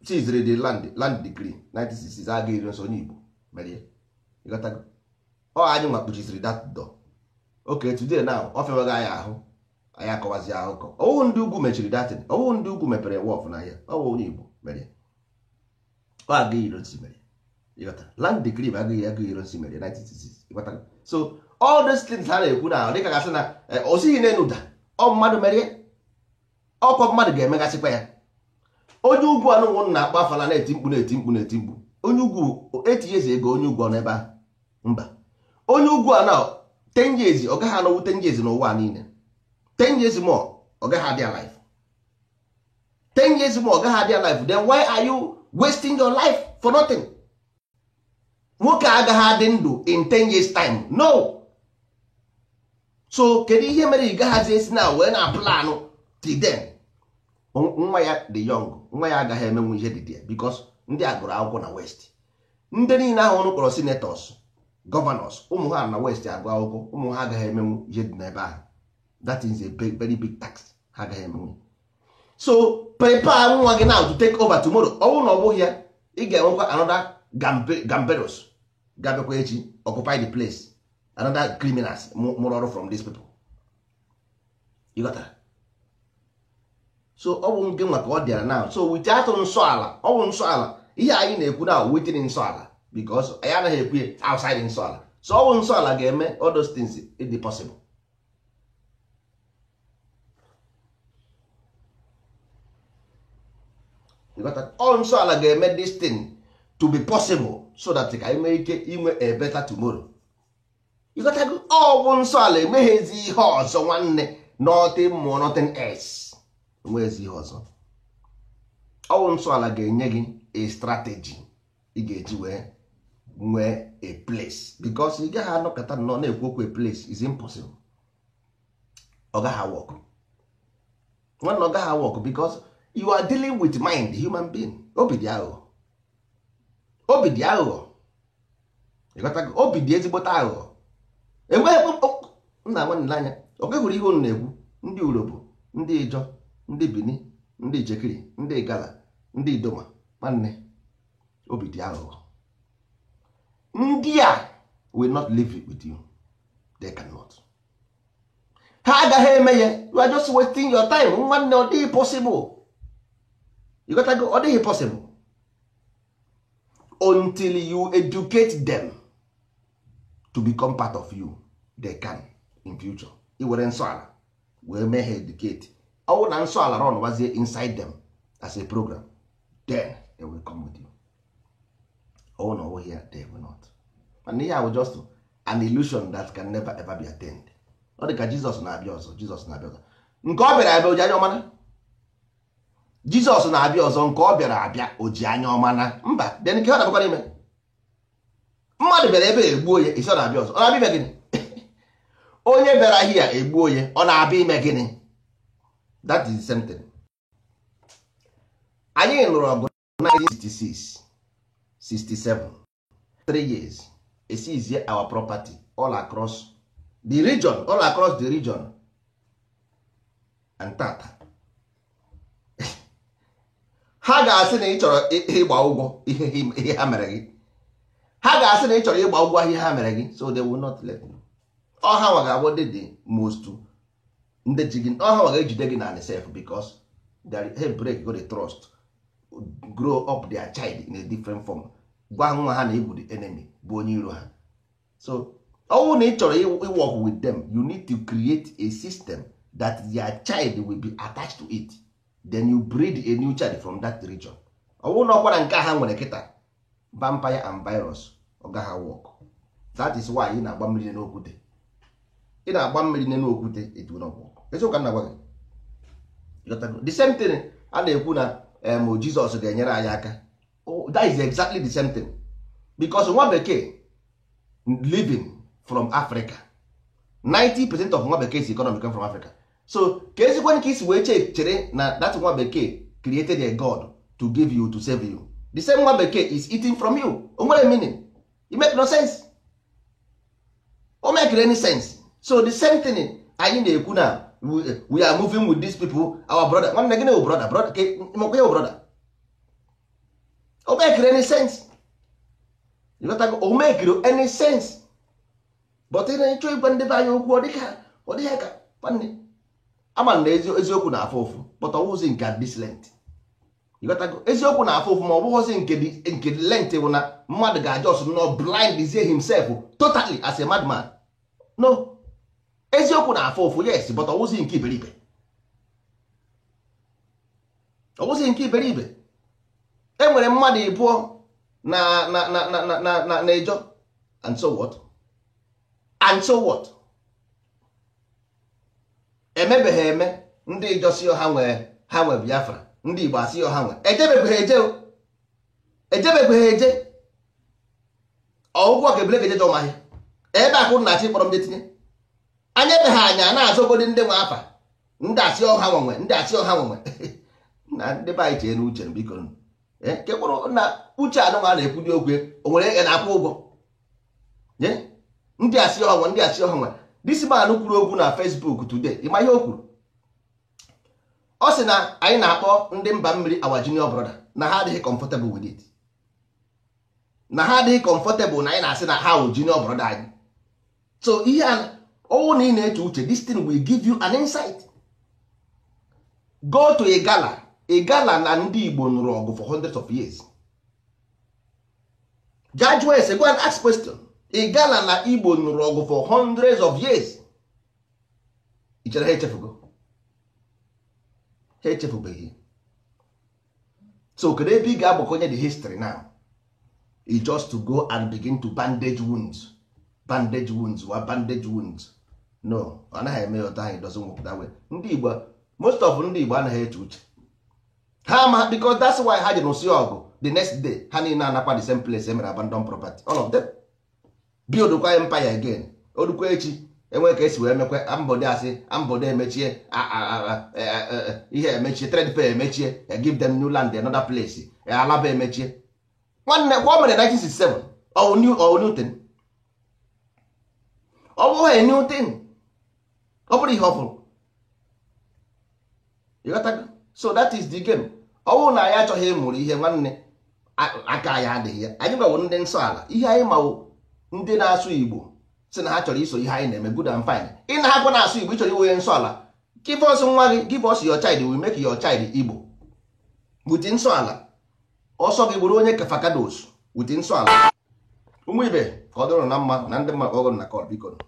S2: chiziri the land decree 1966, aga iro nsi onye Igbo mere. Ịghọtago? Ọ anyị nwa kpuchisiri that door. Okay, today now ọ fịawaghị anyị ahụ, anyị akọwazi akụkọ. Ọwụ ndị ugwu mechiri datin, ọwụ ndị ugwu mepere wọf n'ahịa, ọwụ onye Igbo mere. Ọ agaghị iro nsi mere. Ịghọta? Land decree bụ agaghị iro nsi mere 1966. Ịghọtago? So all those things ha na-ekwu na dịka gasị na o sighi n'elu da, ọ mmadụ mere, ọkwa mmadụ ga-emegasịkwa ya. Onye ugwu anụnwụ na-akpọ afala na-eti mkpu na-eti mkpu na-eti mkpu. Onye ugwu etinyezi ego onye ugwu ọ n'ebe ahụ? Mba. Onye ugwu a na 10 years ọ gaghị anọwu 10 years n'ụwa niile. 10 years more ọ gaghị adị alive. 10 years more ọ gaghị adị alive. Then why are you wasting your life for nothing? Nwoke agaghị adị ndụ in 10 years time. No. So kedu ihe mere ị gaghazi esi na wee na planụ till then? Nwa ya dị young, nwa ya agaghị emenwu ihe dị there because ndị a gụrụ akwụkwọ na West. Ndị niile ahụ ụnụ kpọrọ senators, governors, ụmụ ha na West agụ akwụkwọ, ụmụ ha agaghị emenwu ihe dị n'ebe ahụ. That is a big, very big tax. Ha agaghị emenwu. So prepare nwa gị now to take over tomorrow. Ọ bụrụ na ọ bụghị ya, ị ga-enwekwa another Gamberos ga-abịakwa echi occupy the place. Another criminals mụrụ ọrụ from these people. You got that? So ọ bụ nke nwa ka ọ dịara now. So without nsọ ala, ọ bụ nsọ ala. Ihe anyị na-ekwu now within nsọ ala, because anyị anaghị ekwu ya outside nsọ ala. So ọ bụ nsọ ala ga-eme all those things if dị possible. You got that? Ọ nsọ ala ga-eme this thing to be possible so that ka anyị nwee ike inwe a better tomorrow. You got that? Ọ bụ nsọ ala emeghezi ihe ọzọ nwanne, nothing more, nothing else. Enweghezi ihe ọzọ. Ọ bụ nsọ ala ga-enye gị a strategy ị ga-eji wee nwee a place, because ị gaghị anọkọta nnọọ na-ekwu okwu a place is impossible. Ọ gaghị work. Nwanne, ọ gaghị work because you are dealing with mind, human being. Obi dị aghụghọ. Obi dị aghụghọ. Ịghọtago? Obi dị ezigbote aghụghọ. Enweghị nna nwanne anya. Ọ hụrụ ihe unu na-ekwu, ndị Urobo, ndị Ijọ, ndị Bini, ndị Ijekiri, ndị Igala, ndị Idoma, nwanne, obi dị aghụghọ. Ndị a will not live with you. They cannot. Ha agaghị eme ya. You are just wasting your time. Nwanne, ọ dịghị possible. You got to go. Ọ dịghị possible. Until you educate them to become part of you, they can in future. I were nsọ ala wee mee ha educate. Ọ bụrụ na nsọ ala run wazie inside them as a program, then they will come with you. Ọ bụrụ na ọ bụghị ya, they will not. And ihe a bụ just An illusion that can never ever be attained. Ọ dị ka Jizọs na-abịa ọzọ, Jizọs na-abịa ọzọ, nke ọ bịara abịa o ji anya ọma na. Jizọs na-abịa ọzọ, nke ọ bịara abịa o ji anya ọma na mba. Then nke ọ na-abịakwa n'ime mmadụ bịara ebe a egbuo ya, isi ọ na-abịa ọzọ, ọ na-abịa ime gịnị? Onye bịara hia egbuo ya, ọ na-abịa ime gịnị? That is the same thing. Anyị nụrụ ọgụ 1966, 67, 3 years, esizie our property all across the region, all across the region. And tata ha ga-asị na ị chọrọ ịgba ụgwọ ihe ha mere gị. Ha ga-asị na ị chọrọ ịgba ụgwọ ihe ha mere gị. So they will not let you. Ọ ha nwa ga-abụ ndị the most ndị ji gị, ọ ha nwa ga-ejide gị na sef, because they break go the trust, grow up their child in a different form, gwa nwa ha na ịbụ the enemy, bụ onye iro ha. So ọwụ na ị chọrọ work with them, you need to create a system that their child will be attached to it. Then you breed a new child from that region. Ọwụ na ọkwa na nke a ha nwere kịta, vampire and virus, ọ gaghị work. That is why ị na-agba mmiri n'okwute, ị na-agba mmiri n'okwute, it will not work. Eziokwu ka m na-agwa gị. Ịghọtago? The same thing a na-ekwu na Jizọs ga-enyere anyị aka. Oh, that is exactly the same thing, because nwa bekee living from Africa, 90% of nwa bekee's economy come from Africa. So ka ezigbo ka isi wee chere na that nwa bekee created a god to give you, to save you. The same nwa bekee is eating from you. O nwere meaning? It make no sense. O make any sense? So the same thing anyị na-ekwu na we are moving with these people, our brother. Nwanne gịnị wụ brother? Brother mekwa ya wụ brother. O make any sense? You got to o make any sense? But ị na-achọ ịgwa ndị be anyị okwu, ọ dịghị ka nwanne ama na eziokwu na-afụ ụfụ, but ọwụzi nke at this length. You got to eziokwu na-afụ ụfụ, ma ọ bụghịzi nke the length bụ na mmadụ ga-just nọ blind himself totally as a madman. No, eziokwu na-afụ ụfụ, yes, but ọwụzi nke iberibe, ọwụzi nke iberibe. E nwere mmadụ ịbụọ na Ịjọ, and so what? And so what? Emebeghị eme. Ndị Ịjọ si ha nwee, ha nwe Biafra. Ndị Igbo asị ha nwe. Ejebekweghị eje o. Ejebekweghị eje. Ọgwụgwọ ka ebule ga-ejeje ọmahịa ebe akụ nna achị kpọrọ m je tinye anya ebe ha anya na-azọgodi ndị nwe afa, ndị asị ọha nwenwe, ndị asị ọha nwenwe. Na ndị be anyị, chee n'uche, biko. Ke kwụrụ na uche anụ a na-ekwu dị okwu, o nwere ege na-akwụ ụgwọ. Ndị asị ọha nwe, ndị asị ọha nwe. This man kwuru okwu na Facebook today. Ịma ihe o kwuru? Ọ sị na anyị na-akpọ ndị mba mmiri our junior brother, na ha adịghị comfortable with it, na ha adịghị comfortable na anyị na-asị na ha wụ junior brother anyị. So ihe a, ọwụ na ị na-eche uche, this thing will give you an insight. Go to Igala. Igala na ndị Igbo nụrụ ọgụ for hundreds of years. Judge ese, go and ask question. Igala na Igbo nụrụ ọgụ for hundreds of years. Ị chere ha echefugo? Ha echefubeghị. So kedu ebe ị ga-agbakọnye the history now? Is just to go and begin to bandage wounds, bandage wounds wa bandage wounds. No, ọ naghị eme ya otu ahụ. It doesn't work that way. Ndị Igbo, most of ndị Igbo anaghị eche uche ha ma, because that's why ha ji nụsị ọgụ, the next day ha niile anakwa the same place emere abandon property. All of them build kwa empire again. Olukwa echi, enwe ka esi wee mekwe ambode, asị ambode emechie, ihe emechie, trade fair emechie, give them new land, another place. Alaba emechie. Nwanne, kwa o mere 1967, ọ new thing? Ọ bụghị new thing, ọ bụrụ ihe ọ fụrụ. Ịghọtago? So that is the game. Ọ bụrụ na anyị achọghị ịmụrụ ihe, nwanne, aka anyị adịghị ya. Anyị gbawo ndị nsọ ala. Ihe anyị mawo, ndị na-asụ Igbo si na ha chọrọ iso ihe anyị na-eme, good and fine. Ị na-ahapụ na-asụ Igbo, ị chọrọ iwe nsọ ala, give us nwa gị, give us your child, we make your child Igbo with nsọ ala. Ọsọ gị bụrụ onye kefakados with nsọ ala. Ụmụ ibe, ka ọ dịrị na mma na ndị mma ọgụrụ na kọl, biko.